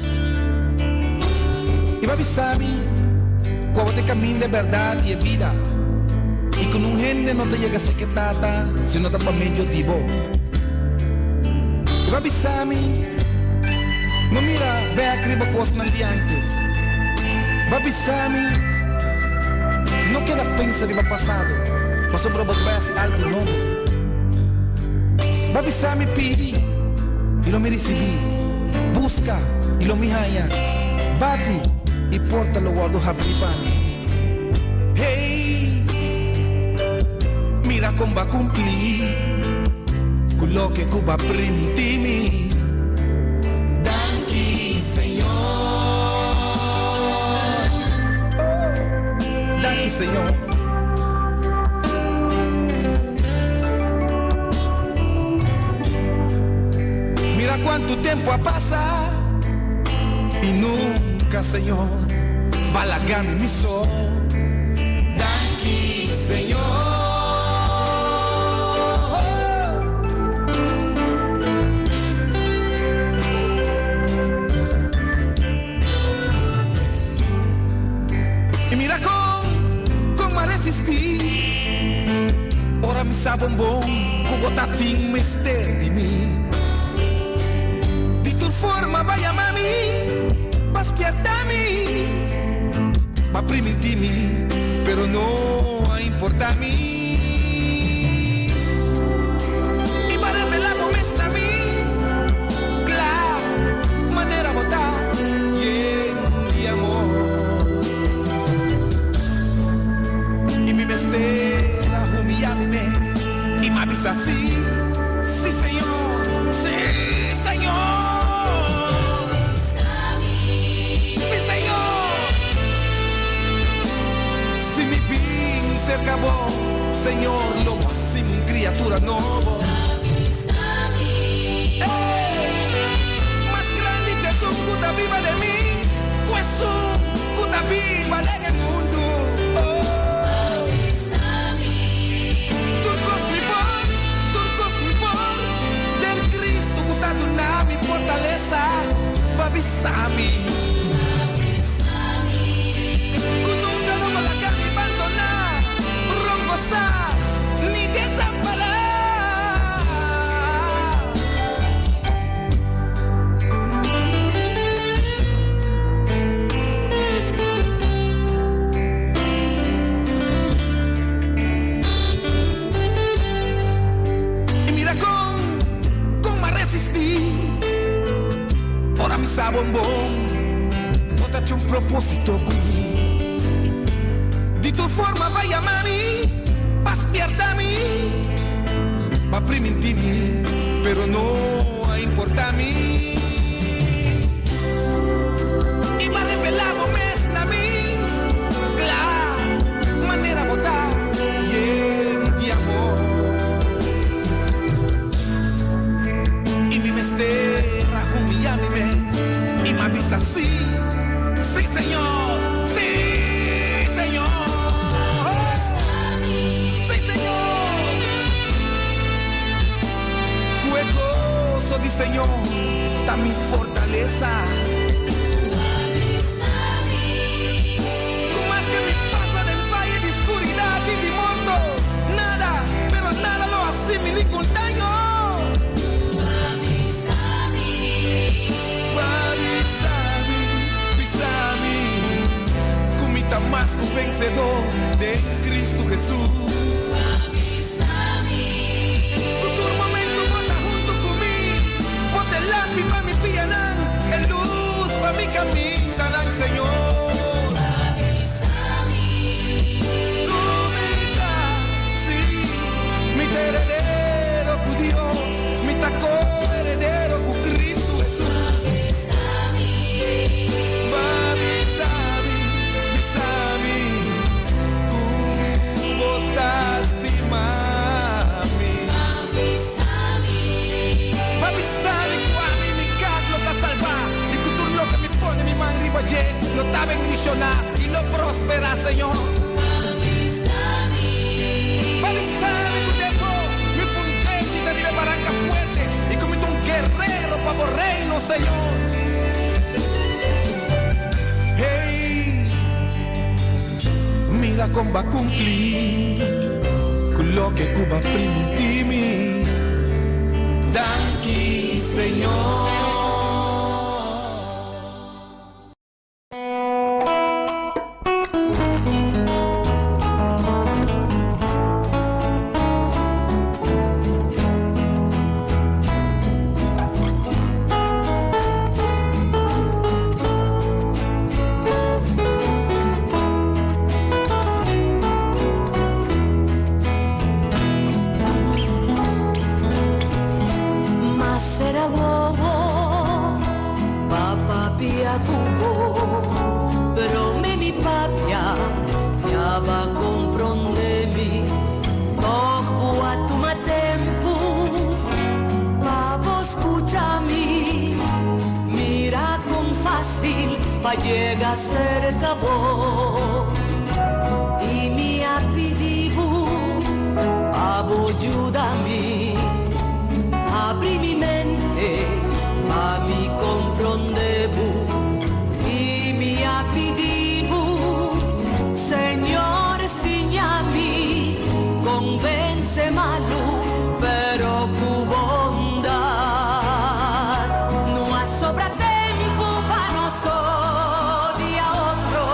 I bo a bisa mi ku abo ta e kaminda, e bèrdat i e bida, i ku nun hende no ta yega serka e Tata si no ta pa medio di bo. I bo a bisa mi, No mira bèk riba kosnan di ántes. Bo a bisa mi, No keda pensa riba pasado, pasobra bo ta bai hasi algu nobo. Bo a bisa mi, Pidi, i lo mi risibí, buska, i lo mi haña, bati, i porta lo wòrdu habrí pa mi. Hey, mira kon bo a kumplí ku loke ku bo a primintí mi. Danki, Señor. Danki, Señor. Mira cuanto tempo a pasa y nunca, Señor, b'a laga mi mi so. Danki, Señor. I mira kon, kon m'a resistí ora mi sa bon bon ku bo ta tin mester di mi. Di tur forma b'a yama mi pa spierta mi, b'a primintí mi, pero no a importá mi. I b'a revelá bo mes na mi, kla manera bo ta yen di amor. I mi mester a humiyá mi mes i m'a bisa sí, sí Señor, sí Señor, sí Señor. Si mi bin serka bo, Señor, lo bo hasi mi un kriatura nobo. Ey! Mas grandi ta esun ku ta biba den mi ku esun ku ta biba den e mundu. Oh! Tur kos mi por, tur kos mi por den Cristo ku ta duna mi fortalesa pa bisa mi ku nunka lo bo laga mi bandoná, rongosá ni desampará. I mira kon, kon m'a resistí ora mi sa bon bon bo ta tin un propósito ku mi. Di tur forma b'a yama mi, b'a spierta mi, b'a primintí mi, pero no a importá mi. I b'a revelá bo mes na mi, kla manera bo ta yen di amor. I mi mester a humiyá mi mes i m'a bisa sí, sí Señor, sí Señor, sí Señor. Ku e goso di Señor ta mi fortalesa. Ku maske mi pasa den vaye di skuridat i di morto, nada, pero nada lo hasi mi ningun daño. Pa bisa mi, bisa mi, ku mi ta mas ku vensedó den Kristu Hesus. Ku tur momentu bo ta huntu ku mi, bo ta e lampi pa mi pianan, e lus pa mi kamindanan, Señor. Ku mi ta, sí, mi ta heredero ku Dios, mi ta ko-heredero ku Kristu Hesus. Ba bisa mi, bisa mi, ku bo ta stima mi. Ba bisa mi ku ami i mi kas lo ta salbá, i ku tur loke mi pone mi man riba dje lo ta bendishoná i lo prosperá, Señor. Ba bisa mi ku den pa bo reino, Señor. Hey, mira kon b'a kumpli ku loke ku b'a primintí mi. Danki, Señor. M'a sera wowo pa papia ku bo, promé mi papia ya b'a komprondé mi. Tòg bo a tuma tempu pa bo skucha mi. Mira kon fásil pa yega serka bo. I mi a pidi bo pa bo yuda mi. Habri mi mente pa mi komprondé bo. I mi a pidi bo, Señor, siña mi, konvensé malu, pero ku bondat. No a sobra tempu pa nos odia otro.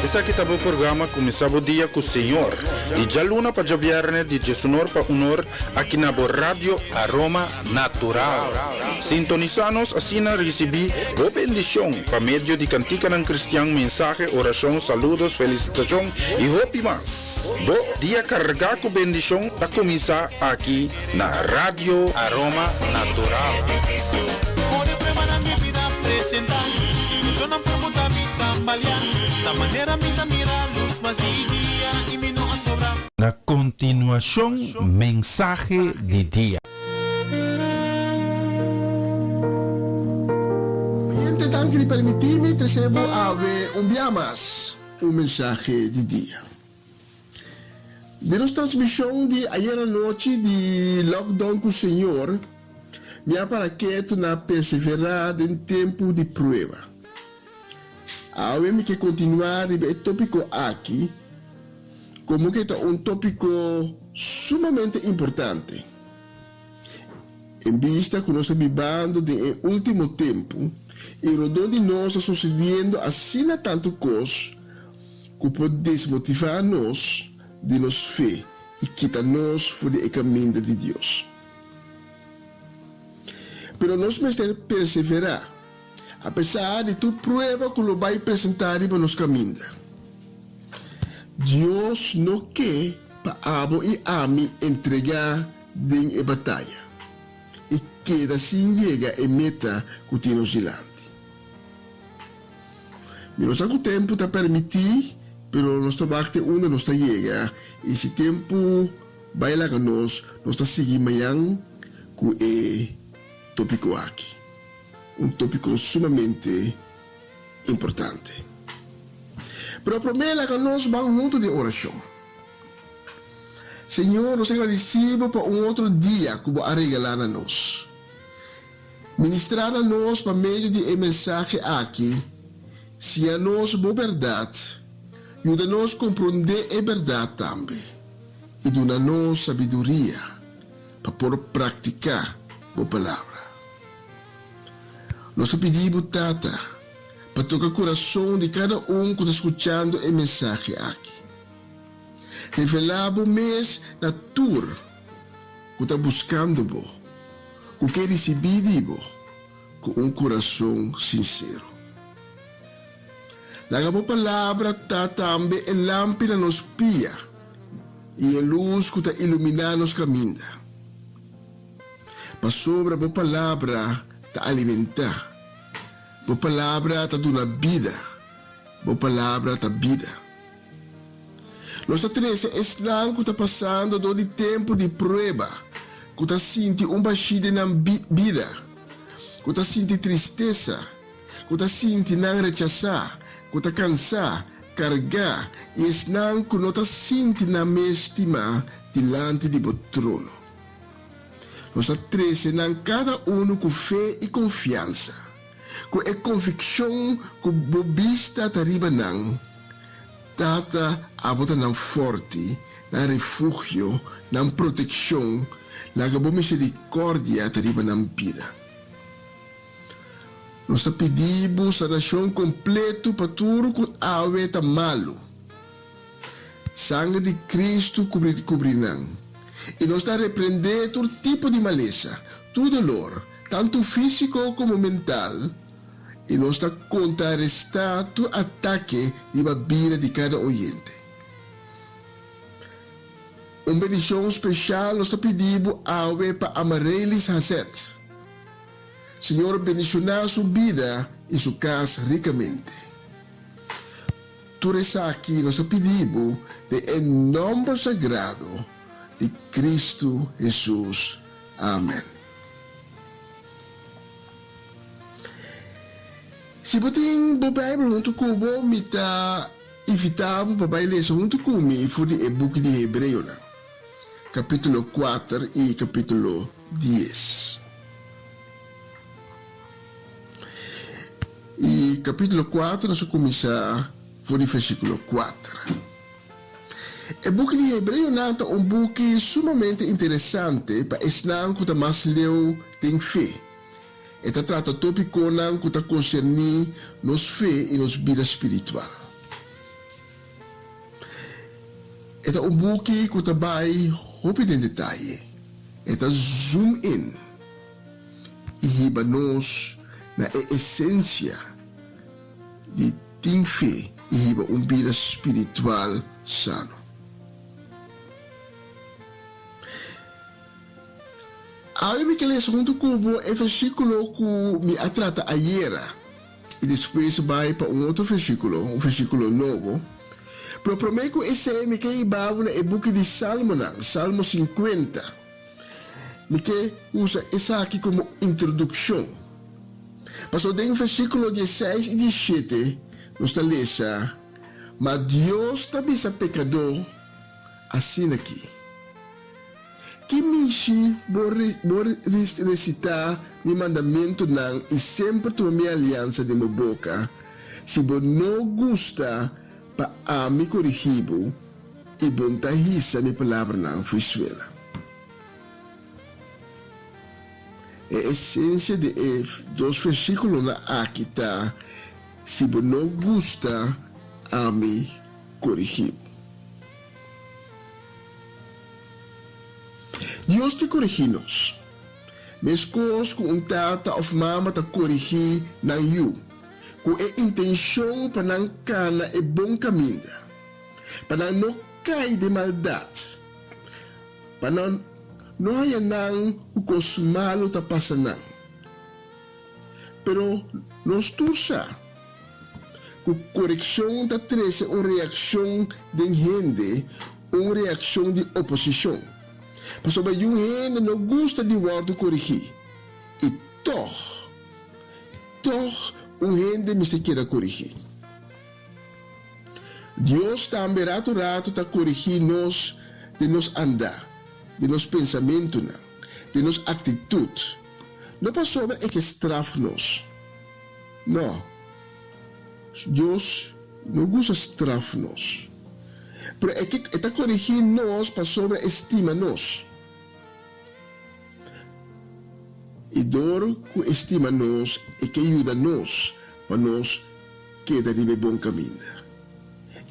Esaki ta bo programa Kuminsá Bo Dia ku Señor, di djaluna pa djabièrnè di djesunor pa unor aki na bo Radio Aroma Natural. Sintonisá nos asina risibí bo bendishon pa medio di kantikanan kristian, mensahe, orashon, saludos, felisitashon i hopi mas. Bo dia kargá ku bendishon ta kuminsá aki na Radio Aroma Natural. Na kontinuashon mensahe di dia. Oyente danki di permití mi trese bo awe un bia mas un mensahe di dia. Den nos transmishon di ayera nochi di Lockdown ku Señor, mi a para ketu na perseverá den tempu di prueba. Awe mi ke kontinuá riba e tópiko aki komo ke ta un tópiko sumamente importante. En bista ku nos ta bibando den e último tempu i rondó di nos ta sosediendo asina tantu kos ku por desmotivá nos di nos fe i kita nos for di e kaminda di Dios. Pero nos mester perseverá Apesar di tur prueba ku lo bai presentá riba nos kaminda, Dios no ke pa abo i ami entregá den e bataya i keda sin yega e meta ku tin nos dilanti. Mi no sa ku tempu ta permití, pero nos ta wak te unda nos ta yega i si tempu bai laga nos, nos ta sigui mañan ku e tópiko aki. Un tópiko sumamente importante. Pero promé laga nos ban huntu den orashon. Señor, nos ta gradisí Bo pa un otro dia ku Bo a regalá na nos. Ministrá na nos pa medio di e mensahe aki, siña nos Bo bèrdat, yuda nos komprondé e bèrdat tambe, i duna nos sabiduria pa por praktiká Bo Palabra. Nos ta pidi Bo, Tata, pa toka kurason di kada un ku ta skuchando e mensahe aki. Revelá Bo mes na tur ku ta buskando Bo, ku ke risibí di Bo ku un kurason sinsero. Laga Bo Palabra ta tambe e lampi na nos pia i e lus ku ta iluminá nos kaminda. Pasobra bo palabra ta alimentá, bo palabra ta duna bida, bo palabra ta bida. Nos ta trese esnan ku ta pasando dor di tempu di prueba, ku ta sinti un bashí den nan bida, ku ta sinti tristesa, ku ta sinti nan rechasá, ku ta kansá, kargá, i esnan ku no ta sinti nan mes stimá dilanti di bo trono. Nos a trese nan kada unu ku fe i konfiansa, ku e konvikshon ku bo bista ta riba nan. Tata, abo ta nan fòrti, nan refugio, nan protekshon, laga bo miserikòrdia ta riba nan bida. Nos ta pidi bo sanashon kompletu pa tur ku awe ta malu. Sanger di Cristo cubri cubri nan. Y nos ta reprende tur tipo di malesa, tur dolor, tanto fisico como mental, y nos ta contraresta tur atake riba bida di cada oyente. Un bendicion special nos ta pidi bo awe pa Amarelis Hazet. Señor bendiciona su bida y su cas ricamente. Tur esaki nos a pidi bo den e nomber sagrado di Cristo Hesus. Amen. Si bo tin bo Bijbel huntu ku bo, mi ta invita bo pa bai lesa huntu ku mi for di e buki di Hebreonan, kapitulo kuater i kapitulo dies. I kapítulo kuater nos a kuminsá for di versíkulo kuater. E buki di Hebreonan ta un buki sumamente interesante pa esnan ku ta mas leu den fe. E ta trata tópikonan ku ta konserní nos fe i nos bida spiritual. E ta un buki ku ta bai hopi den detaye. E ta zoom in i hiba nos na e esensia di tin fe i hiba un bida spiritual sano. Awe mi ke lesa huntu ku bo e versíkulo ku mi a trata ayera i despues bai pa un otro versíkulo, un versíkulo nobo. Pero promé ku esei mi ke hiba bo na e buki di Salmonan, Salmo sinkuenta. Mi ke usa esaki komo introdukshon. Pasobra den versíkulo dieseis i diesshete nos ta lesa, Ma Dios ta bisa pekadó asin'aki. Ki mishi bo bo recitá mi mandamentunan i semper tuma mi aliansa den bo boka, si bo no gusta pa ami korigí bo i bo n'ta hisa mi palabranan fo'i suela? E esensia di e dos versíkulonan aki ta, si bo no gusta ami korigí bo. Dios ta korigí nos, meskos ku un tata òf mama ta korigí nan yu, ku e intenshon pa nan kana e bon kaminda, pa nan no kai den maldat, pa nan no haña nan ku kos malu ta pasa nan. Pero nos tur sa ku korekshon ta trese un reakshon den hende, un reakshon di oposishon. Pasobra yun hende no gusta di wòrdu korigí, i tòg, tòg un hende mester keda korigí. Dios tambe ratu ratu ta korigí nos den nos andá, den nos pensamentunan, den nos aktitut. No pasobra e ke straf nos. No. Dios no gusta straf nos. Pero e ke e ta korigí nos pasobra e stima nos. I dor ku e stima nos, e ke yuda nos pa nos keda riba e bon kaminda.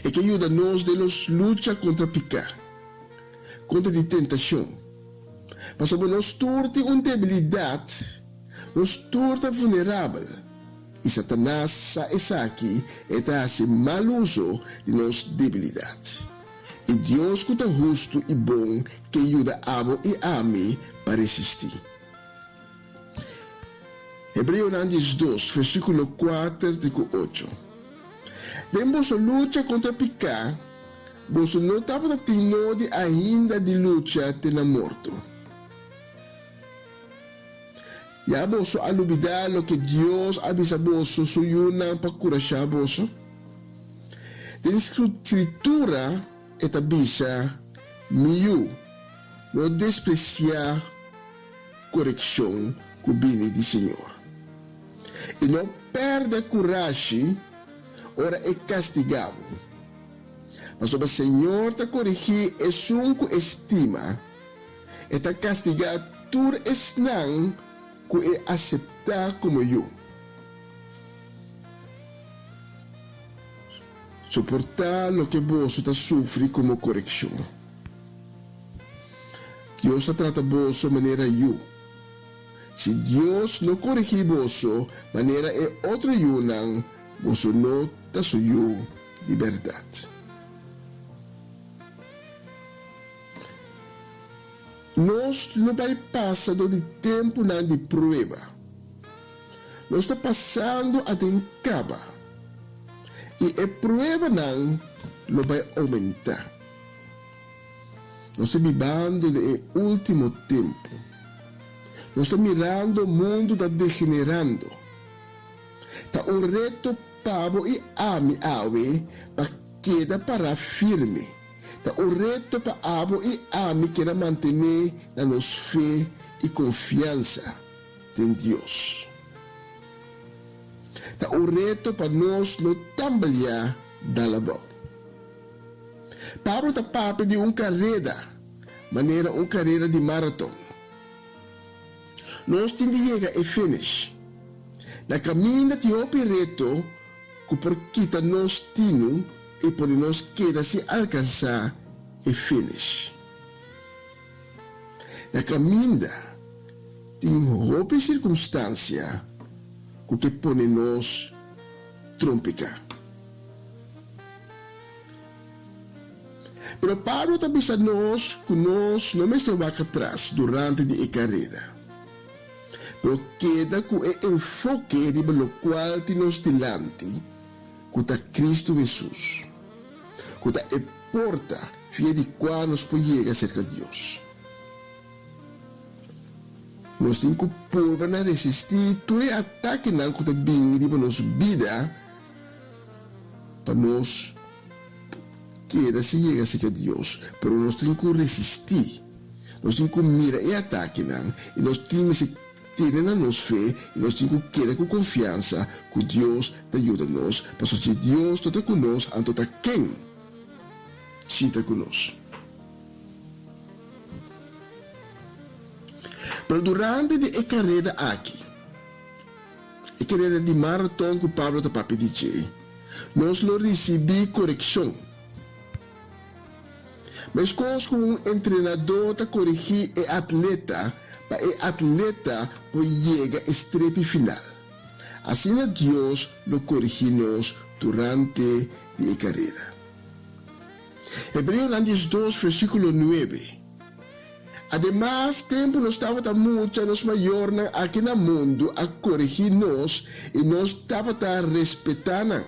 E ke yuda nos den nos lucha kontra piká, kontra di tentashon. Pasobra nos tur tin un debilidat, nos tur ta vulnerabel, i Satanas sa esaki, e ta hasi mal uso di nos debilidat. I Dios ku ta hustu i bon ke yuda abo i ami pa resistí. Hebreonan diesdos, versíkulo kuater te ku ocho. Den boso lucha kontra piká, boso no tabata tin nodi ainda di lucha te na morto. Ya boso a lubidá loke Dios a bisa boso, su yunan, pa kurashá boso? Den Skritura e ta bisa, Mi yu, no despresiá korekshon ku bini di Señor. I no pèrdè kurashi ora e kastigá bo, pasobra Señor ta korigí esun ku e stima, e ta kastigá tur esnan ku e aseptá komo yu. Soportá loke boso ta sufri komo korekshon. Dios ta trata boso manera yu. Si Dios no korigí boso manera e otro yunan, boso no ta su yu di bèrdat. Nos lo bai pasa dor di tempunan di prueba. Nos ta pasando aden kaba, i e pruebanan lo bai oumentá. Nos ta bibando den e último tempu. Nos ta mirando mundu ta degenerando. Ta un reto pa bo i ami awe pa keda pará firme. Ta un reto pa abo i ami keda mantené na nos fe i konfiansa den Dios. Ta un reto pa nos no tambaliá dal abou. Pablo ta papia di un kareda manera un kareda di maraton. Nos tin di yega e finish. Na kaminda tin hopi reto ku por kita nos tinu i pone nos keda sin alkansá. e finish. Na kaminda tin hopi sirkunstansia ku ke pone nos trompiká. Pero Pablo ta bisa nos ku nos no mester wak atras durante di e karera, pero keda ku e enfoke riba lokual tin nos dilanti, ku ta Kristu Hesus, ku ta e porta via di kua nos por yega serka Dios. Nos tin ku purba na resistí tur e atakenan ku ta bini riba nos bida pa nos keda sin yega serka Dios. Pero nos tin ku resistí. Nos tin ku mira e atakenan i nos tin mester tene na nos fe i nos tin ku keda ku konfiansa ku Dios ta yuda nos, pasobra si Dios no ta ku nos, anto ta ken si ta ku nos? Pero durante di e kareda aki, e kareda di maraton ku Pablo ta papia di dje, nos lo risibí korekshon. Meskos ku un entrenadó ta korigí e atleta pa e atleta por yega e strepi final, asina Dios lo korigí nos durante di e karera. Hebreonan 12 versíkulo 9. Ademas, tempu nos tabata mucha, nos mayornan aki na mundu a korigí nos i nos tabata respetá nan.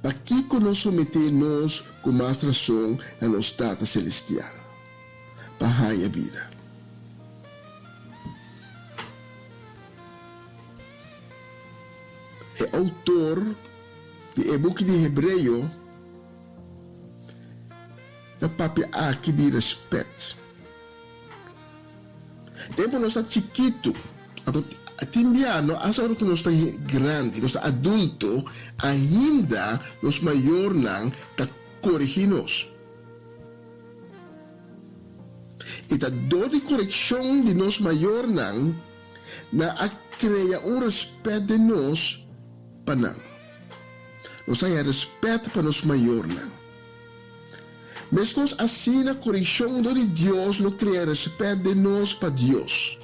Pakiko no someté nos ku mas rason na nos Tata Selestial pa haña bida? E outor di e buki di Hebreo ta papia aki di rèspèt. Tempu nos ta chikitu, anto tin bia no hasta ora ku nos ta grandi, nos ta adulto, ainda nos mayornan ta korigí nos. I ta dor di korekshon di nos mayornan, nan a krea un rèspèt den nos pa nan. Nos a haña rèspèt pa nos mayornan. Meskos asina korekshon dor di Dios lo krea rèspèt den nos pa Dios.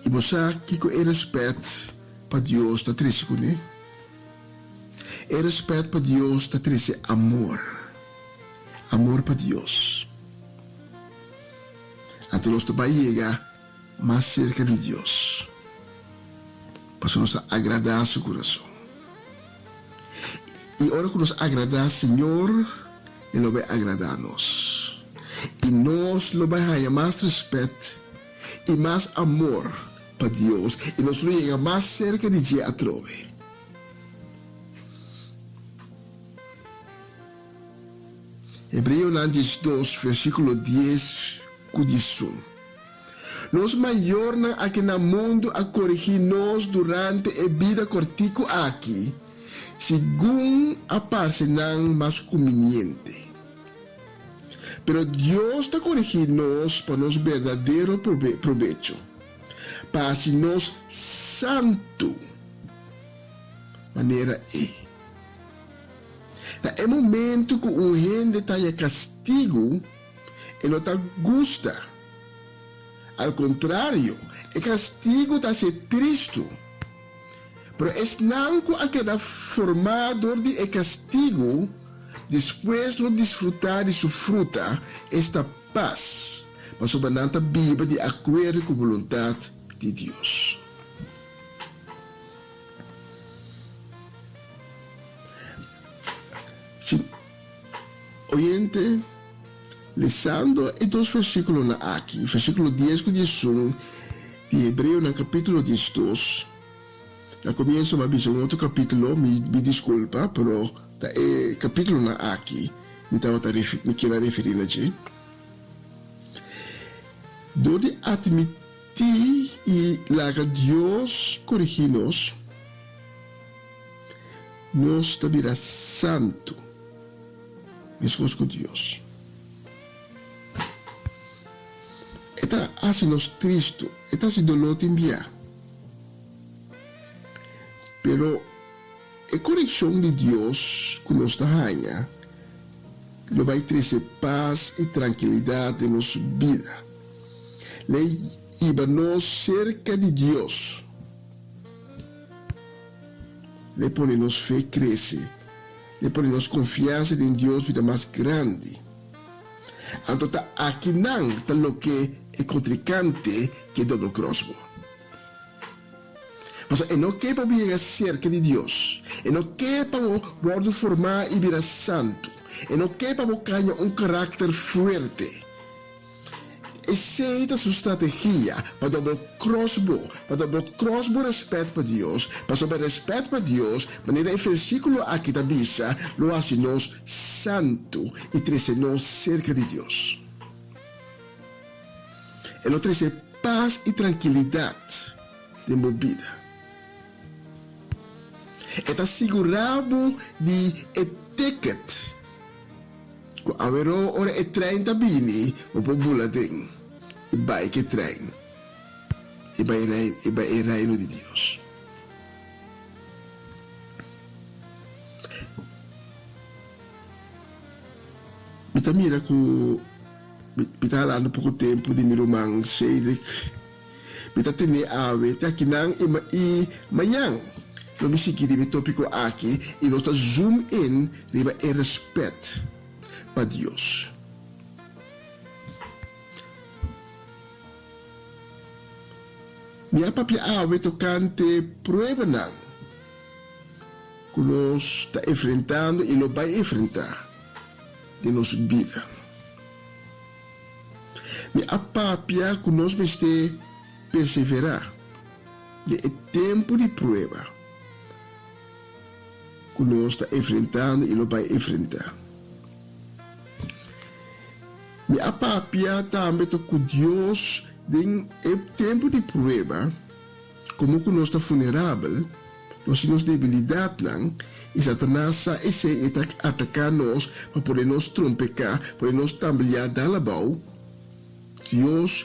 I bo sa kiko e rèspèt pa Dios ta trese kuné? E rèspèt pa Dios ta trese amor, amor pa Dios. Anto nos ta bai yega mas serka di Dios, pasobra nos ta agradá su kurason. I ora ku nos agradá Señor, e lo bai agradá nos. I nos lo bai haña mas rèspèt i mas amor pa Dios, i nos lo yega mas serka di dje atrobe. Hebreonan 12, versíkulo 10 ku 11. Nos mayornan aki na mundu a korigí nos durante e bida kòrtiku aki segun a parse nan mas kumbiniente. Pero Dios ta korigí nos pa nos berdadero probecho, pa hasi nos santu manera E. Na e momentu ku un hende ta haña kastigu, e no ta gusta. Al kontrario, e kastigu ta hasié tristu. Pero esnan ku a keda formá dor di e kastigu, despues lo disfrutá di su fruta, esta pas, pasobra nan ta biba di akuerdo ku boluntat di Dios. Si oyente. Lesando e dos versíkulonan aki, versíkulo dies ku 11 di Hebreonan kapítulo 12, na komienso mi a bisa un otro kapítulo, mi mi diskulpa, pero ta e kapítulonan aki mi tabata mi kier a referí na dje. Dor di atmití i laga Dios korigí nos, nos ta bira santu. Meskos ku Dios. E ta hasi nos tristu, e ta hasi doló tin bia. Pero. E korekshon di Dios ku nos ta haña lo bai trese pas i trankilidat den nos bida. Lo e hiba nos serka di Dios. Lo e pone nos fe krese. Lo e pone nos konfiansa den Dios bira mas grandi. Anto ta akinan ta loke e kontrinkante ke dobel kros bo. Pasobra e no ke pa bo yega serka di Dios. E no ke pa bo wòrdu formá i bira santu. E no ke pa bo kaña un karakter fuerte. Esei ta su strategia pa dobel kros bo, pa dobel kros bo rèspèt pa Dios, pasobra rèspèt pa Dios, manera e versíkulo aki ta bisa, lo hasi nos santu i trese nos serka di Dios. E lo trese pas i trankilidat den bo bida. E ta sigurá bo di e ticket ku aweró ora e trein ta bini bo por bula den i bai ku e trein i bai i bai e Reino di Dios. Mi ta mira ku mi ta halando poko tempu di mi ruman Cedric. Mi ta tene awe te akinan i i mañan lo mi sigui riba e topiko aki i nos ta zoom in riba e respet pa Dios. Mi a papia awe tokante pruebanan ku nos ta enfrentando i lo bai enfrentá den nos bida. Mi a papia ku nos mester perseverá den e tempu di prueba ku nos ta enfrentando i lo bai enfrentá. Mi a papia tambe ta ku Dios den e tempu di prueba, komo ku nos ta funerabel, Nos tin nos debilidatnan, i Satanas sa esei i ta ataká nos pa pone nos trompeká, pone nos tambleá dal abou. Dios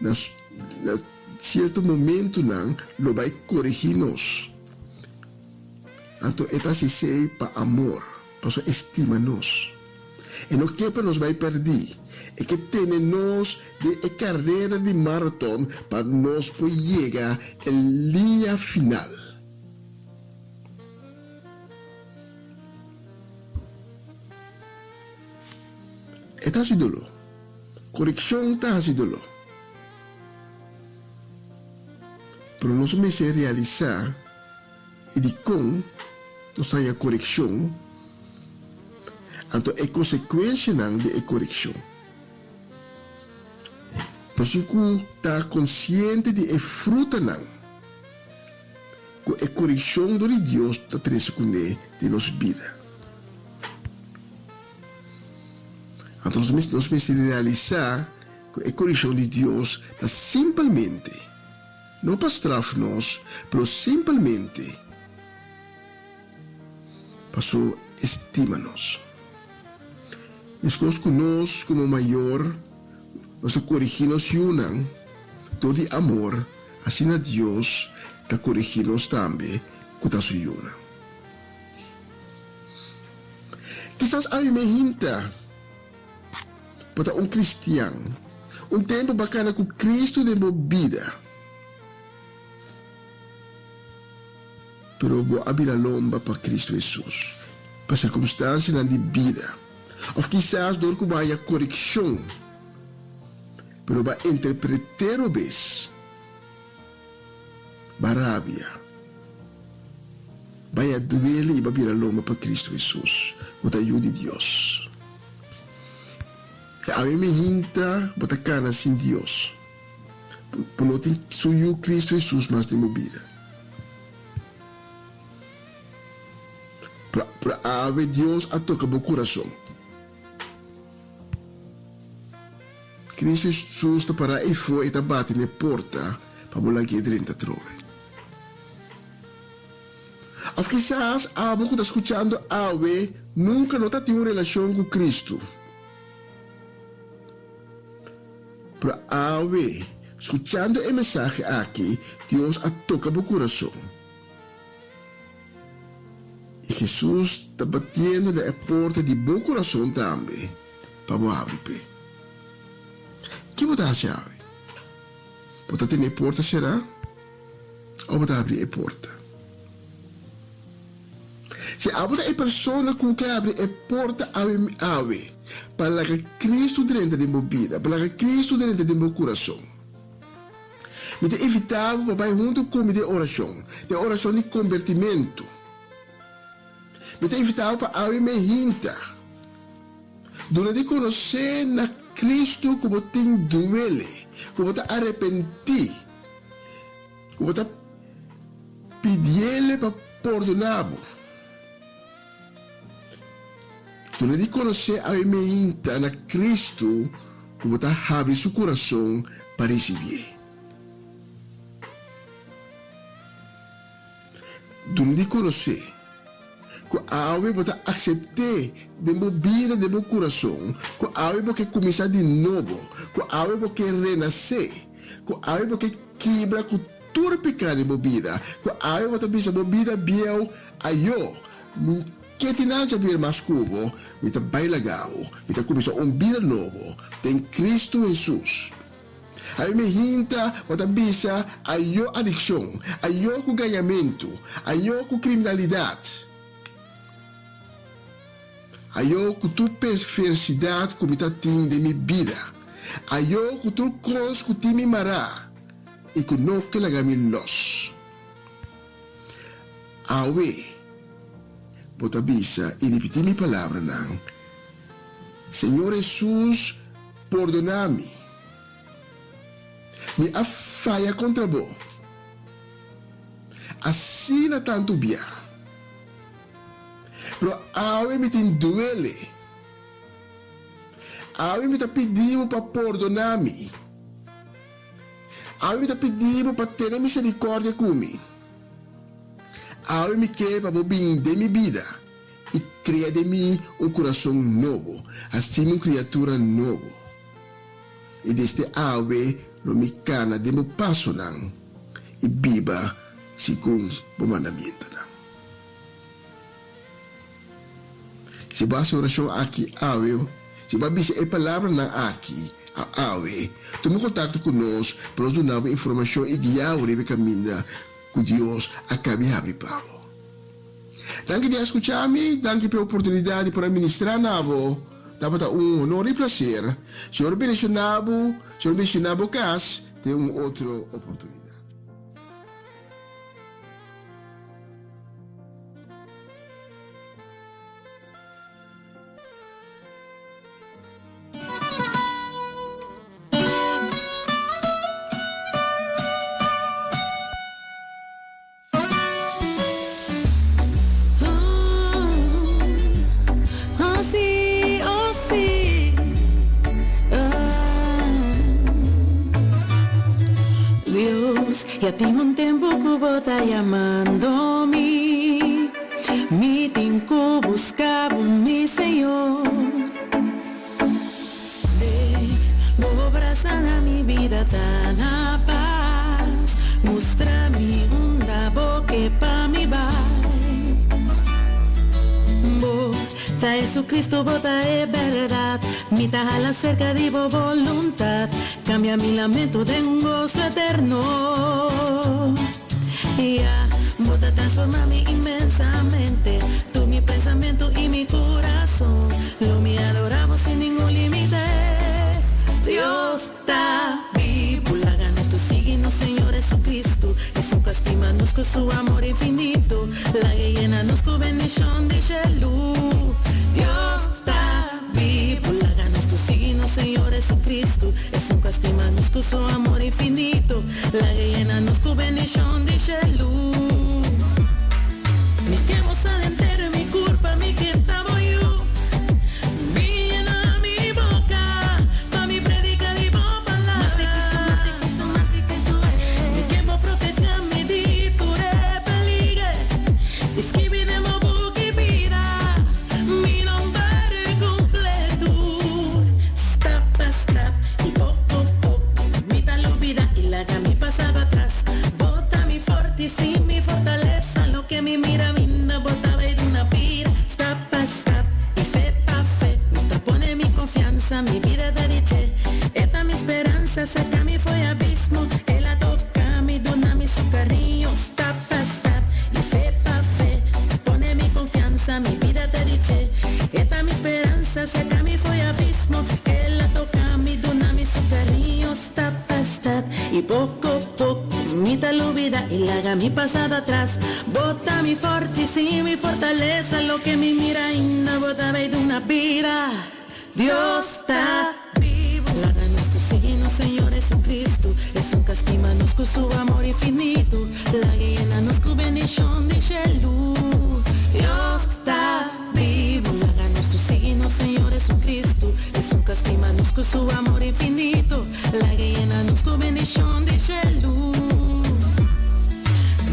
na na sierto momentunan lo bai koregí nos. Anto e ta hasi esei pa amor, pasobra e stima nos. E no ke pa nos bai pèrdí. E ke tene nos den e kareda di maraton pa nos por yega e liña final. E ta hasi doló. Korekshon ta hasi doló. Pero nos mester realisá. I dikon nos ta haña korekshon? Anto e konsekuensianan di e korekshon. Nos tin ku ta konsiente di e frutanan ku e korekshon dor di Dios ta trese kuné den nos bida. Anto nos mester realisá ku e korekshon di Dios ta simpelmente. No pa straf nos, pero simpelmente paso e stima nos. Meskos ku nos komo mayor nos ta korigí nos yunan dor di amor, asina Dios ta korigí nos tambe ku ta su yunan. Kisas ami me hinta. Bo ta un kristian. Un tempu bo a kana ku Kristu den bo bida. Pero bo a bira lomba pa Kristu Hesus pa sirkumstansianan di bida. Òf kisas dor ku bo a haña korekshon, pero bo a interpret'é robes. Ba rabia. Bai a duele i ba bira lomba pa Cristo Hesus, bo ta Yu di Dios. E awe mi hinta bo ta cana sin Dios. Bo no tin su Yu Cristo Hesus mas den bo bida. Pero awe Dios a toca bo curason. Cristo Hesus ta pará eifó i ta bati n'e porta pa bo lag'é drenta trobe. Òf kisas abo ku ta skuchando awe nunka no ta tin un relashon ku Cristo. Pero awe, skuchando e mensahe aki, Dios a toka bo kurason. Hesus ta batiendo na e porta di bo kurason tambe pa bo habri p'e. Ki bo ta hasi awe? Bo ta tene e porta será òf bo ta habri e porta? Si abo ta e persona ku ke habri e porta awe awe pa laga Kristu drenta den bo bida, pa laga Kristu drenta den bo kurason, mi ta invitá bo pa bai huntu ku mi den orashon, den orashon di kombertimentu. Mi ta invitá bo pa awe me hinta duna di konosé na Kristu ku bo tin duele, ku bo ta arepentí, ku bo ta pidiele pa pordoná bo. Duna di konosé awe meinta na Kristu ku bo ta habri su kurason pa risibié. Duna di konosé ku awe bo ta aksept'é den bo bida, den bo kurason, ku awe bo ke kuminsá di nobo, ku awe bo ke renasé, ku awe bo ke kibra ku tur piká den bo bida, ku awe bo ta bisa bo bida bieu, Ayó, mi ke tin nada djaber mas ku bo, mi ta bai laga bo, mi ta kuminsá un bida nobo den Kristu Hesus. Awe mi hinta bo ta bisa ayó adikshon, ayó ku gañamentu, ayó ku kriminalidat, ayó ku tur perversidat ku mi ta tin den mi bida, ayó ku tur kos ku tin mi mará i ku no ke laga mi lòs. Awe, bo ta bisa i ripití mi palabranan, Señor Hesus, pordoná mi. Mi a faya kontra bo asina tantu bia, pero awe mi tin duele. Awe mi ta pidi bo pa pordoná mi. Awe mi ta pidi bo pa tene miserikòrdia ku mi. Awe mi ke pa bo bin den mi bida i krea den mi un kurason nobo, hasi mi un kriatura nobo. I desde awe lo mi kana den bo pasonan i biba segun bo mandamentunan. Si bo hasi orashon aki awe, si bo a bisa e palabranan aki awe, tuma kontakto ku nos pa nos duna bo informashon i guia bo riba e kaminda ku Dios a kabi habri pa bo. Danki di a skucha mi, danki pa e oportunidat di por a ministrá na bo. Tabata un honor i plaser. Señor bendishoná bo, Señor bendishoná bo kas den un otro oportunidat. Dios, ya tin un tempu ku bo ta yamando mi, Mi tin ku buska bo, mi Señor. Den bo brasa na mi bida ta na pas, Mustra mi unda bo ke pa mi bai. Bo ta Jesucristo, bo ta e berdad, Mi ta hala serka di bo boluntad, Cambia mi lamento den un goso eterno. Ya, bo ta transforma mi inmensamente, Tur mi pensamento y mi curason, Lo mi adora bo sin ningun limite. Dios ta bibu, laga nos tur sigui nos Señor Jesucristo, Esun cu a stima nos cu su amor infinito, Laga yena nos cu bendicion di shelu. Dios ta bibu, laga nos tur sigui nos Señor Jesucristo, Esun cu a stima nos cu su amor infinito, Laga yena nos cu bendicion di shelu. Mi ke bo sa henter mi curpa, mi ke ta bo yu. Mi yena mi boca pa mi predica di bo palabra. Mas di Cristo, mas di Cristo, mas di Cristo, eh. Mi ke bo proteha mi di tur e peliger. I skibi den bo buki bida mi nomber completo. Stap pa stap i poco poco mi ta lubida i laga mi pasado atras. Bo ta mi forti, si mi fortalesa. ta lubida y laga mi pasado atras. Bo ta mi forti, sí, mi fortalesa, loke mi mira ainda Bo ta bay duna bida. Dios ta bibu. Laga nos tur sigui nos Señor Jesucristo, Esun ka stima nos ku su amor infinito. Laga yena nos ku bendishon di shelu. Dios ta bibu. Laga nos tur sigui nos Señor Jesucristo, Esun ka stima nos ku su amor infinito. Laga yena nos ku bendishon di shelu.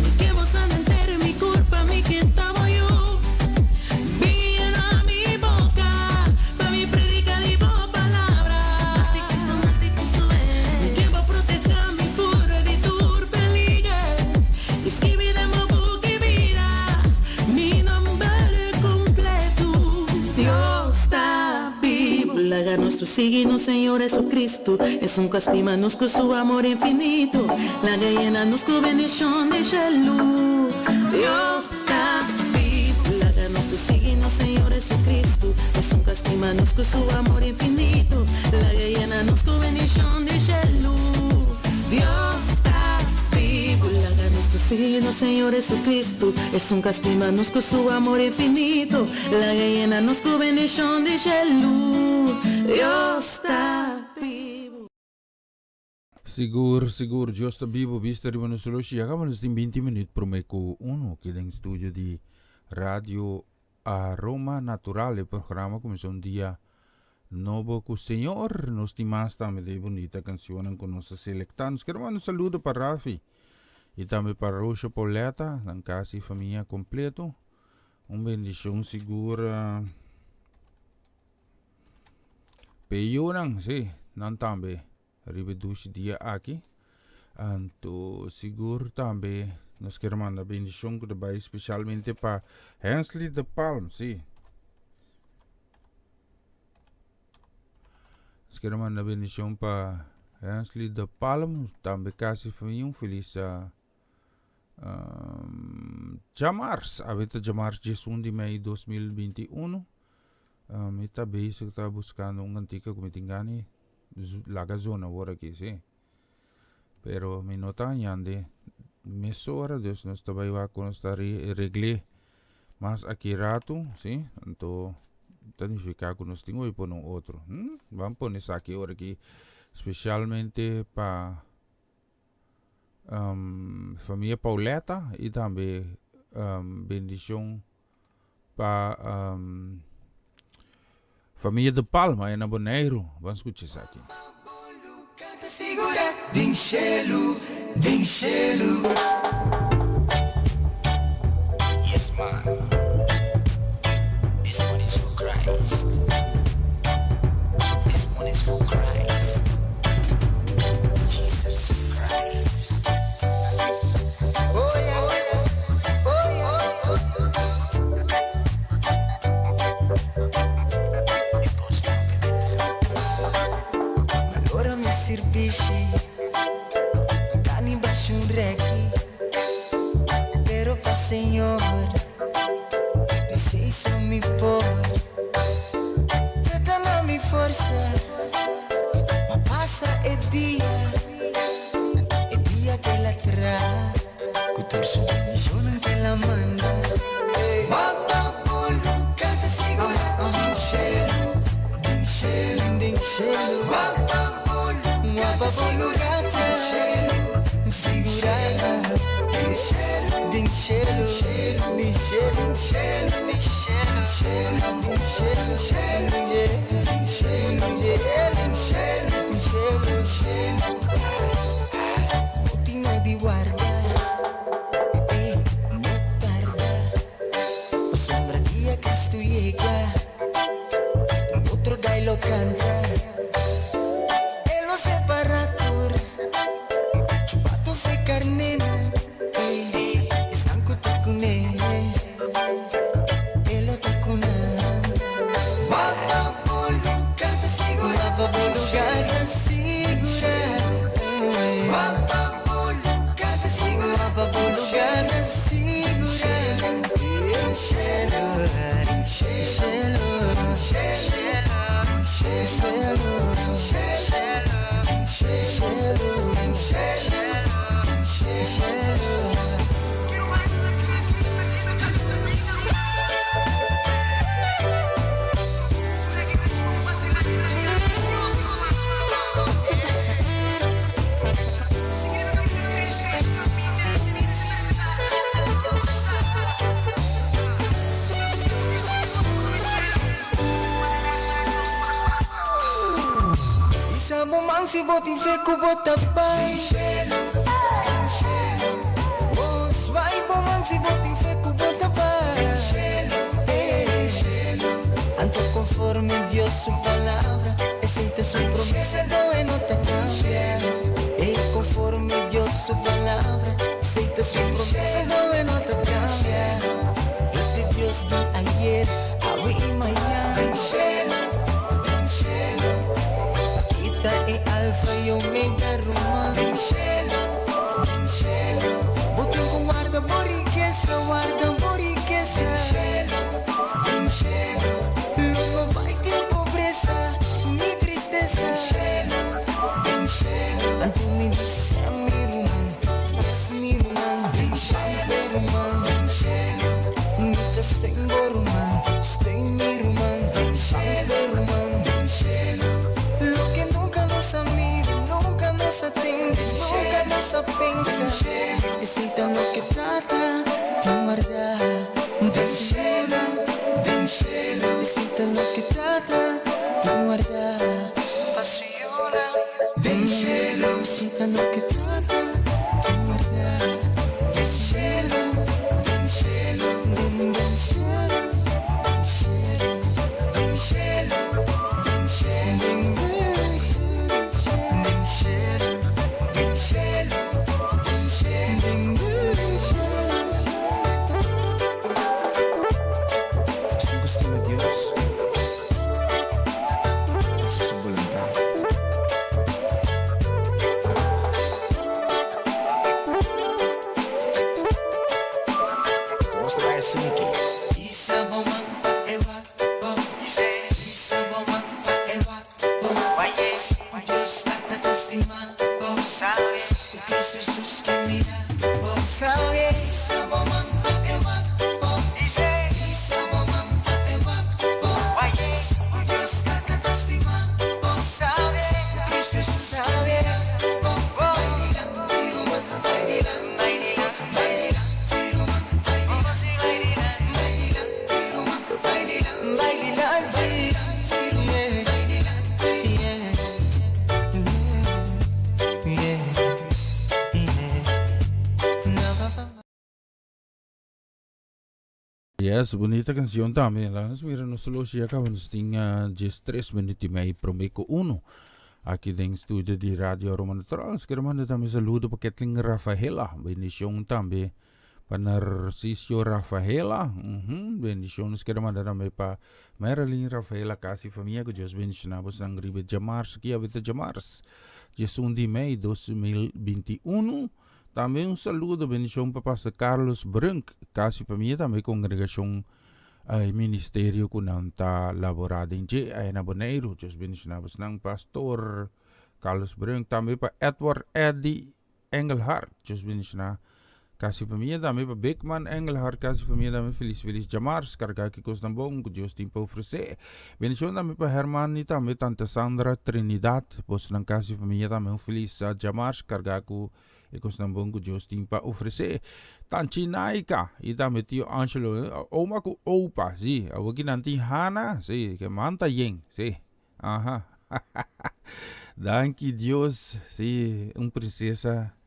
Mi ke bo sana entero mi kurpa, mi ke ta bo yu. Bin yena mi boka, pa mi predika di bo palabra. Mas di Cristo, mas di Cristo, eh. Mi ke bo proteha mi for di tur peliger. I skibi den bo buki bida mi nomber kompleto. Dios ta bibu. Laga nos tur sigui nos Señor Jesucristo, Esun ku a stima nos ku su amor infinito. Laga yena nos ku bendishon di shelu. Dios ta bibu. Laga nos tur sigui nos Señor Jesucristo, Esun ku a stima nos ku su amor infinito. Laga yena nos ku bendishon di shelu. Dios ta bibu. Laga nos tur sigui nos Señor Jesucristo, Esun ku a stima nos ku su amor infinito. Laga yena nos ku bendishon di shelu. Dios ta bibu. Sigur, sigur, Dios ta bibu, bista riba nos loshi. Ya kaba nos tin 20 minuut prome ku uno ki den studio di Radio Aroma Natural. E programa kuminsá un dia nobo ku Señor. Nos tin mas tambe di e bunita kanshonnan ku nos a selektá. Nos kere manda un saludo pa Rafi i tambe pa Rosha Pauletta, nan kas i famia kompleto. Un bendishon sigur p'e yunan, sí, nan tambe riba e dushi dia aki. Anto sigur tambe nos kier manda bendishon ku ta bai spesialmente pa Hensley de Palm, sí. Nos kier manda bendishon pa Hensley de Palm, tambe kasi famia un felis Djamars, awe ta djamars 11 di mei 2021. Mi ta bezig ta buskando un kantika ku mi tin gana laga zona awor aki, si. Pero mi no ta hañando mesora, dus nos ta bai wak ku nos ta regl'é mas aki ratu, si. Anto ta nifiká ku nos tin ku bai pone un otro. Ban pone esaki awor aki spesialmente pa Familia Pauletta y tambe bendicion pa familia De Palma en na Boneiru. Ban scucha esaki. Yes man, this one is for Christ, this one is for Christ, Jesus Christ. Oh yeah, oh yeah. Malora mi sirbishi, Dani bashun reki. Pero pa Señor Pesey so mi por Te ta na mi forsa Pa pasa e dia E dia ke el a traha Ku tur su bendicionnan ke el a manda Wak pa bo nunca ta sigura Den shelu, den shelu, den shelu Wak pa bo nunca ta sigura Den shelu Chupato fe carnena, eh, esnan cu ta cune, e lo ta cuna. Wak pa bo lugar ta sigura, wak pa bo lugar ta sigura, wak pa bo lugar ta sigura, wak pa bo lugar ta sigura. Bisa bo man si bo tin fe ku bo ta bai shelu, shelu. Oh, zwaai bo man si bo tin fe ku bo ta bai shelu, eh, shelu. Anto konforme Dios su palabra, esei ta su promesa, do e no ta kambia. Eh, konforme Dios su palabra, esei ta su promesa, do e no ta kambia. E ta Dios di ayer, awe i mañan. E ta e Alfa i Omega, ruman. Bo tin ku warda bo rikesa, warda bo rikesa. Lo no bai tin pobresa ni tristesa. Anto mi bisa mi ruman, yes mi ruman, pampe ruman. Mi ta steun bo ruman, steun mi ruman, pampe ruman. Loke nunka nos a mira, nunka nos a tende, nunka nos a pensa, esei ta loke Tata tin wardá pa su yunan. Esei ta loke Tata tin wardá pa su yunan. Esei ta loke Tata tin wardá pa su yunan. Den den shelu, shelu, shelu, den den shelu, den shelu, shelu, den den shelu. Esun ku stima Dios, hasi su boluntat. Anto nos ta bai asina aki. Bisa bo man pa e wak bo Bisa bo man pa e wak bo Ku Dios Tata ta stima bo Ku Cristo Jesus ke mira bo Bisa bo man pa e wak bo Bisa bo man pa e wak bo Ku Dios Tata ta stima bo Ku Cristo Jesus ke mira bo Bai dilanti ruman, bai dilanti, bai dilanti ruman, bai dilanti, bai dilanti ruman, bai dilanti, bai dilanti, yeah, bai dilanti, yeah, yeah, yeah, na pa pa. Yes, bunita cancion tambe. Laga nos mira nos loshi ya caba nos tin 13 minuut y mei prome cu uno. Aki den studio di Radio Aroma Natural. Nos quiero manda tambe saludo pa Kathleen Rafaela. Bendicion tambe pa Narcisio Rafaela. Bendicion nos quiero manda tambe pa Marilyn Rafaela casi familia. Cu Dios bendiciona bosnan riba djamars. Aki abita djamars. 11 di mei 2021. Tambe un saludo bendicion pa Pastor Carlos Brunk, casi famia tambe congregacion y ministerio cu nan ta labora den dje aya na Boneiru. Dios bendiciona bosnan Pastor Carlos Brunk. Tambe pa Edward Eddy Engelhard, Dios bendiciona casi famia. Tambe pa Bigman Engelhard, casi famia tambe feliz feliz djamars carga ki cosnan bon cu Dios tin pa ofrece. Bendicion tambe pa Herman y tambe Tante Sandra Trinidad, bosnan casi famia tambe un feliz djamars carga cu E kosnan bon ku Dios tin pa ofresé. Tanchi Naika i tambe tio Angelo, oma ku opa, sí, awor ki nan tin hana, sí, ke man ta yen, sí, aha, danki Dios, sí, un prinsesa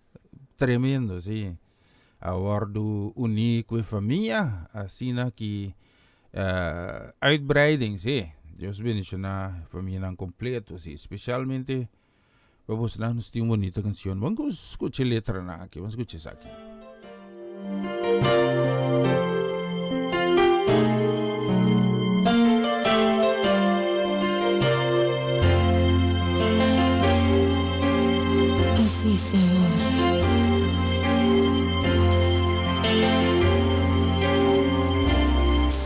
tremendo, sí, a wòrdu uní ku e famia, asina ki uitbreiding, sí, Dios bendishoná e famianan kompleto, sí, spesialmente. Pa boso nan nos tin un bonita cancion. Ban cu scucha e letranan aki. Ban scucha esaki. Oh sí, Señor.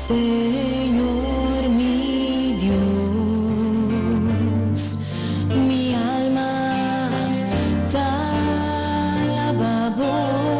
Señor mi Dios. Mi alma ta alaba bo.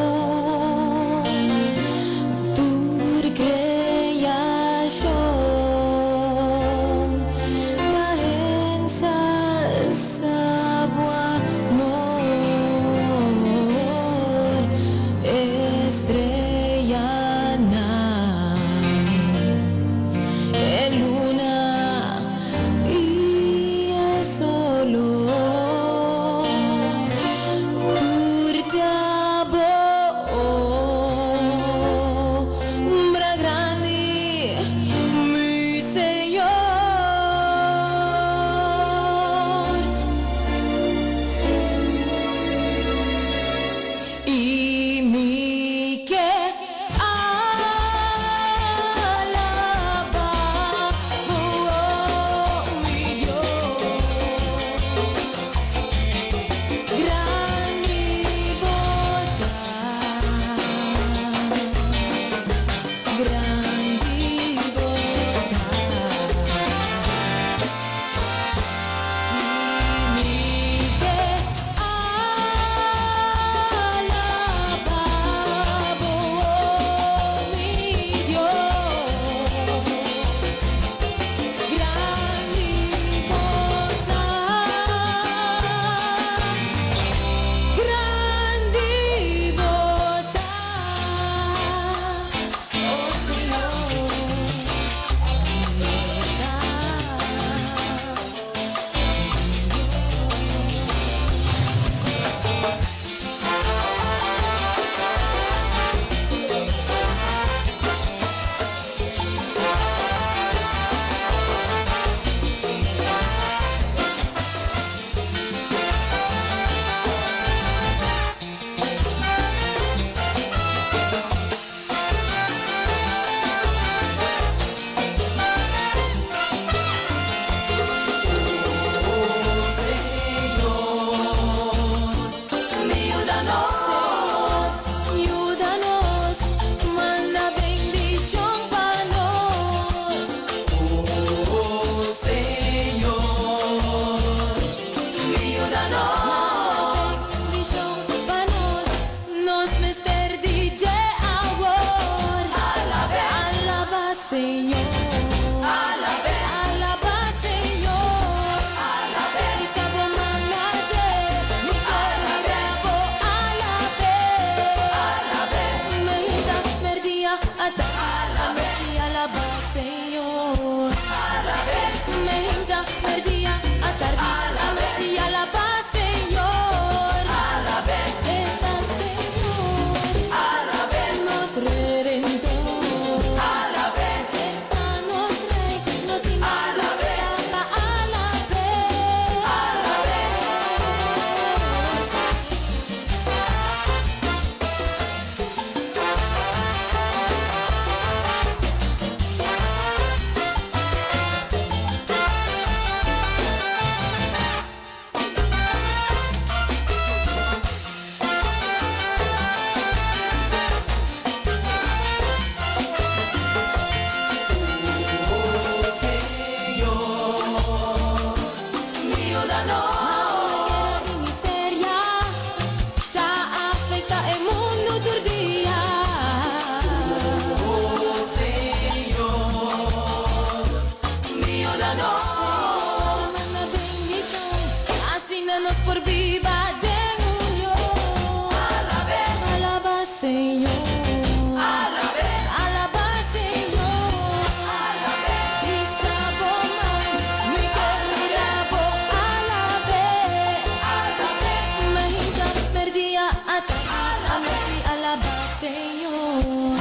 Señor.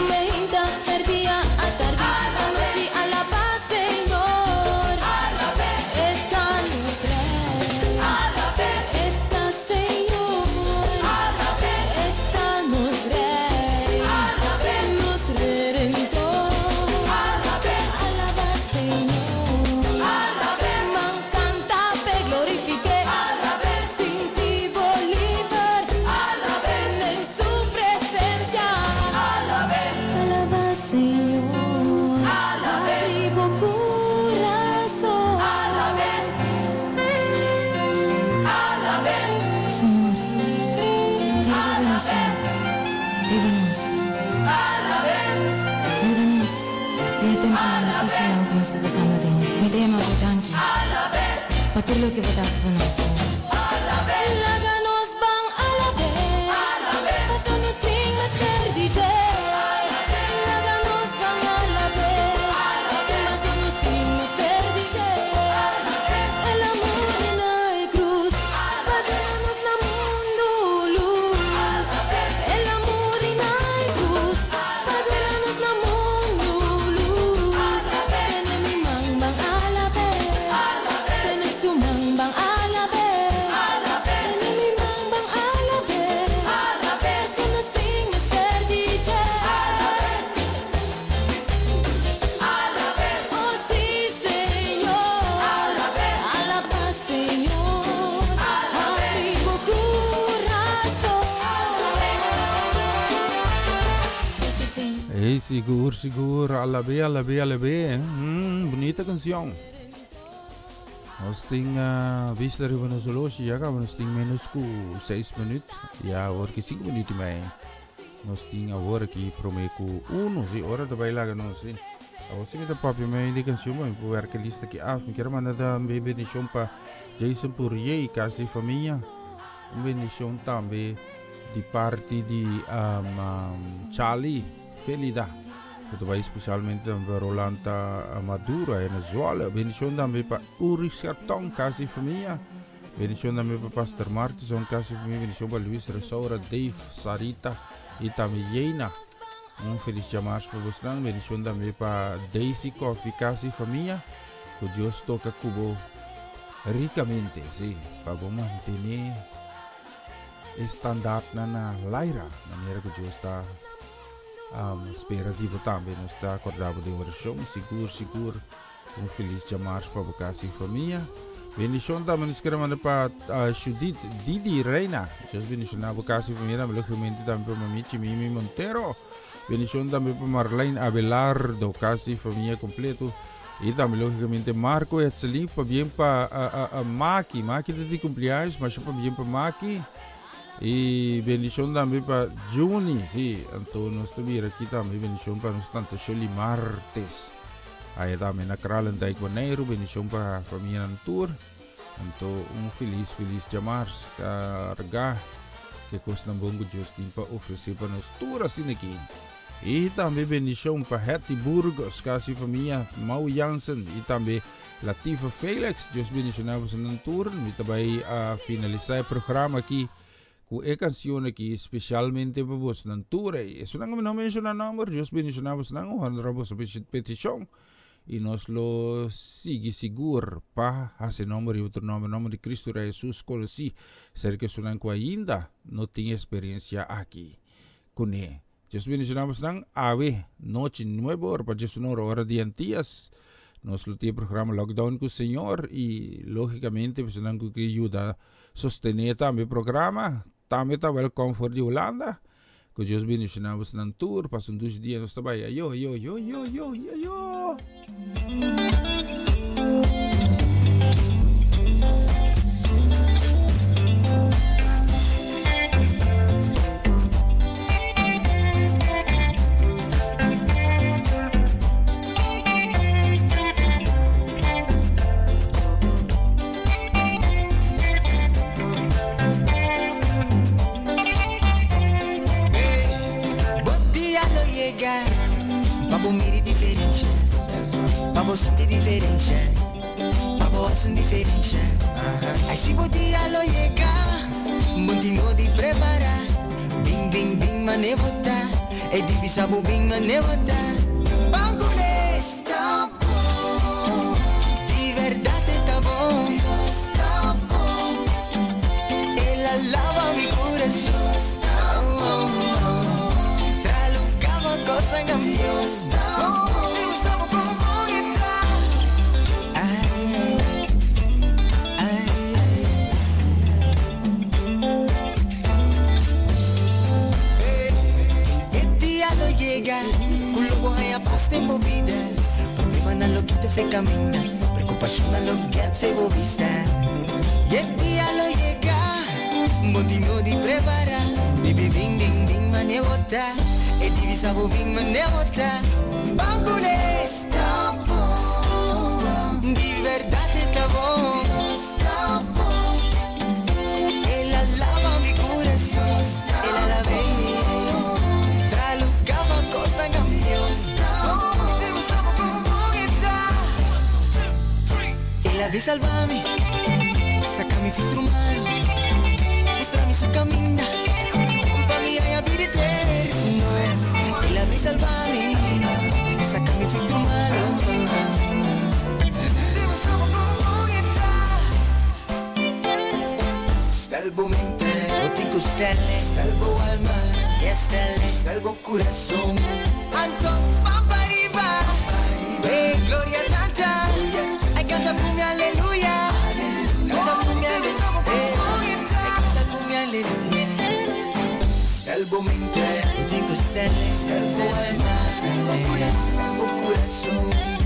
Meinta, merdia, atardi, anochi, alabá Señor. E ta nos Rey. E ta Señor. E ta nos Rey. Nos Redentor. Alabá Señor. Ban kanta p'e glorifik'é. Sinti bo liber. Den su presensia. Alabá Señor. Habri bo kurason. Señor, tira bo bendishon riba nos. Yuda nos den e tempunan difísilnan ku nos ta pasando aden. Mi ta yama bo danki pa tur loke bo ta hasi pa nos, Señor. Laga nos ban alab'é, paso nos tin mester di dje. Laga nos ban alab'é, paso nos tin mester di dje. El a muri na e krus, pa duna nos na mundu lus. El a muri na e krus, pa duna nos na mundu lus. Tene mi man, ban alab'é. Tene su man, ban alab'é. Tene mi man, ban alab'é. Paso nos tin mester di dje. Oh sí, Señor. Alabá Señor. Habri bo kurason. Ey, sigur, sigur. Alab'é, alab'é, alab'é. Bunita cancion. Nos tin uh, vista riba nos horloge, ya caba nos tin menos cu 6 minuut. Ya awor ki 5 minuut y mei. Nos tin awor aki prome cu 1, si ora ta bay laga nos, si. Awor si mi ta papia mei di cancion, mi por werk e lista aki af. Mi kier manda tambe bendicion pa Jason Pourier y casi familia. Un bendicion tambe di parti di um, um, Charlie Felida. Ku ta bai spesialmente tambe pa Rolanda Maduro aya na Zwolle. Bendishon tambe pa Ulrich Scherton, kas i famia. Bendishon tambe pa Pastor Martison, kas i famia. Bendishon pa Luis Resaura, Dave, Sarita i tambe Yeina. Un felis djamars pa bosnan. Bendishon tambe pa Daisy Coffee, kas i famia. Ku Dios toka ku bo rikamente, si, pa bo mantené e standaardnan na laira, manera ku Dios ta Um, spera di bo tambe nos ta acorda bo den oracion. Sigur, sigur, un feliz djamars pa bo casa y familia. Bendicion tambe nos quiere manda pa uh, Judith Didi Reina. Dios bendiciona bo casa y familia tambe, lógicamente tambe pa Mamichi Mimi Montero. Bendicion tambe pa Marlene Abelardo, casa y familia completo. Y tambe lógicamente Marco Etzelin, pa bien pa uh, uh, uh, Maki. Maki ta di cumpleaños, masha pa bien pa Maki. Y bendicion tambe pa Juni, sí, anto nos ta mira aquí tambe bendicion pa nos tante Shirley Martes. Ahí tambe na Kralendijk Boneiru, bendicion pa familia nan tur. Anto un feliz, feliz djamars. Carga ke kosnan bon ku Dios tin pa ofrece pa nos tur asina aki. Y tambe bendicion pa Hetty Burgos, casi familia Mau Jansen y tambe Latifa Felix, Dios bendiciona boso nan tur. Mi ta bai a finalisa e programa aki cu e cancion aki specialmente pa boso nan tur. Ey, esunnan cu mi no menciona nomber, Dios bendiciona boso nan, honra boso peticion y nos lo sigui sigur pa haci nomber y otro nomber, nomber di Cristo Rey Jesus conoci cerca esunnan cu ainda no tin experiencia aki cune. Dios bendiciona bosnan awe nochi nuebe ora pa diesun ora ora di Antillas nos lo tin e programa Lockdown cu Señor y logicamente bosnan cu ke yuda sostene tambe e programa tambe ta welcome for di Hulanda cu Dios bendiciona bosnan tur pasa un dushi dia nos ta bay ayo ayo ayo ayo ayo ayo. Bo dia lo yega Pa bo mira diferensha Pa bo sinti diferensha Pa bo hasi un diferensha Ai si bo dia lo yega Bo tin no di prepara. Bin bin bin mane bo ta E di bisa bo bin mane bo ta Ban cune Ta bon Di berdad e ta bon Dios ta bon El a laba mi curason Ta bon Tra luga bo cosnan cambia Dios ta bon Mi gusta bo como bon e ta Ay ay E dia lo yega Cu lo bo haya pas den bo bida Problemanan lo kita fe caminda Preocupacionnan lo get fe bo bista E dia lo yega Bo tin no di prepara Bibi bin bin bin mane bo ta E divisa bo bin mane bo ta Ban cune Ta bon Di berdad e ta bon Dios ta bon El a laba mi curason El a lab'é Tra luga pa cosnan cambia El a bin salba mi Saca mi filtro malo Mustra mi su caminda Pa mi haya bida eterno El a bin salba mi Saca mi filtro malo Stel bo mente, bo tin cu stelle. Stel bo alma, y stelle. Stel bo curason. Anto ban pa riba, eh, gloria tata. Ay canta cu mi aleluya. Canta cu mi aleluya. Ay canta cu mi aleluya. Stel bo mente, bo tin cu stelle. Stel bo alma, stel bo curason.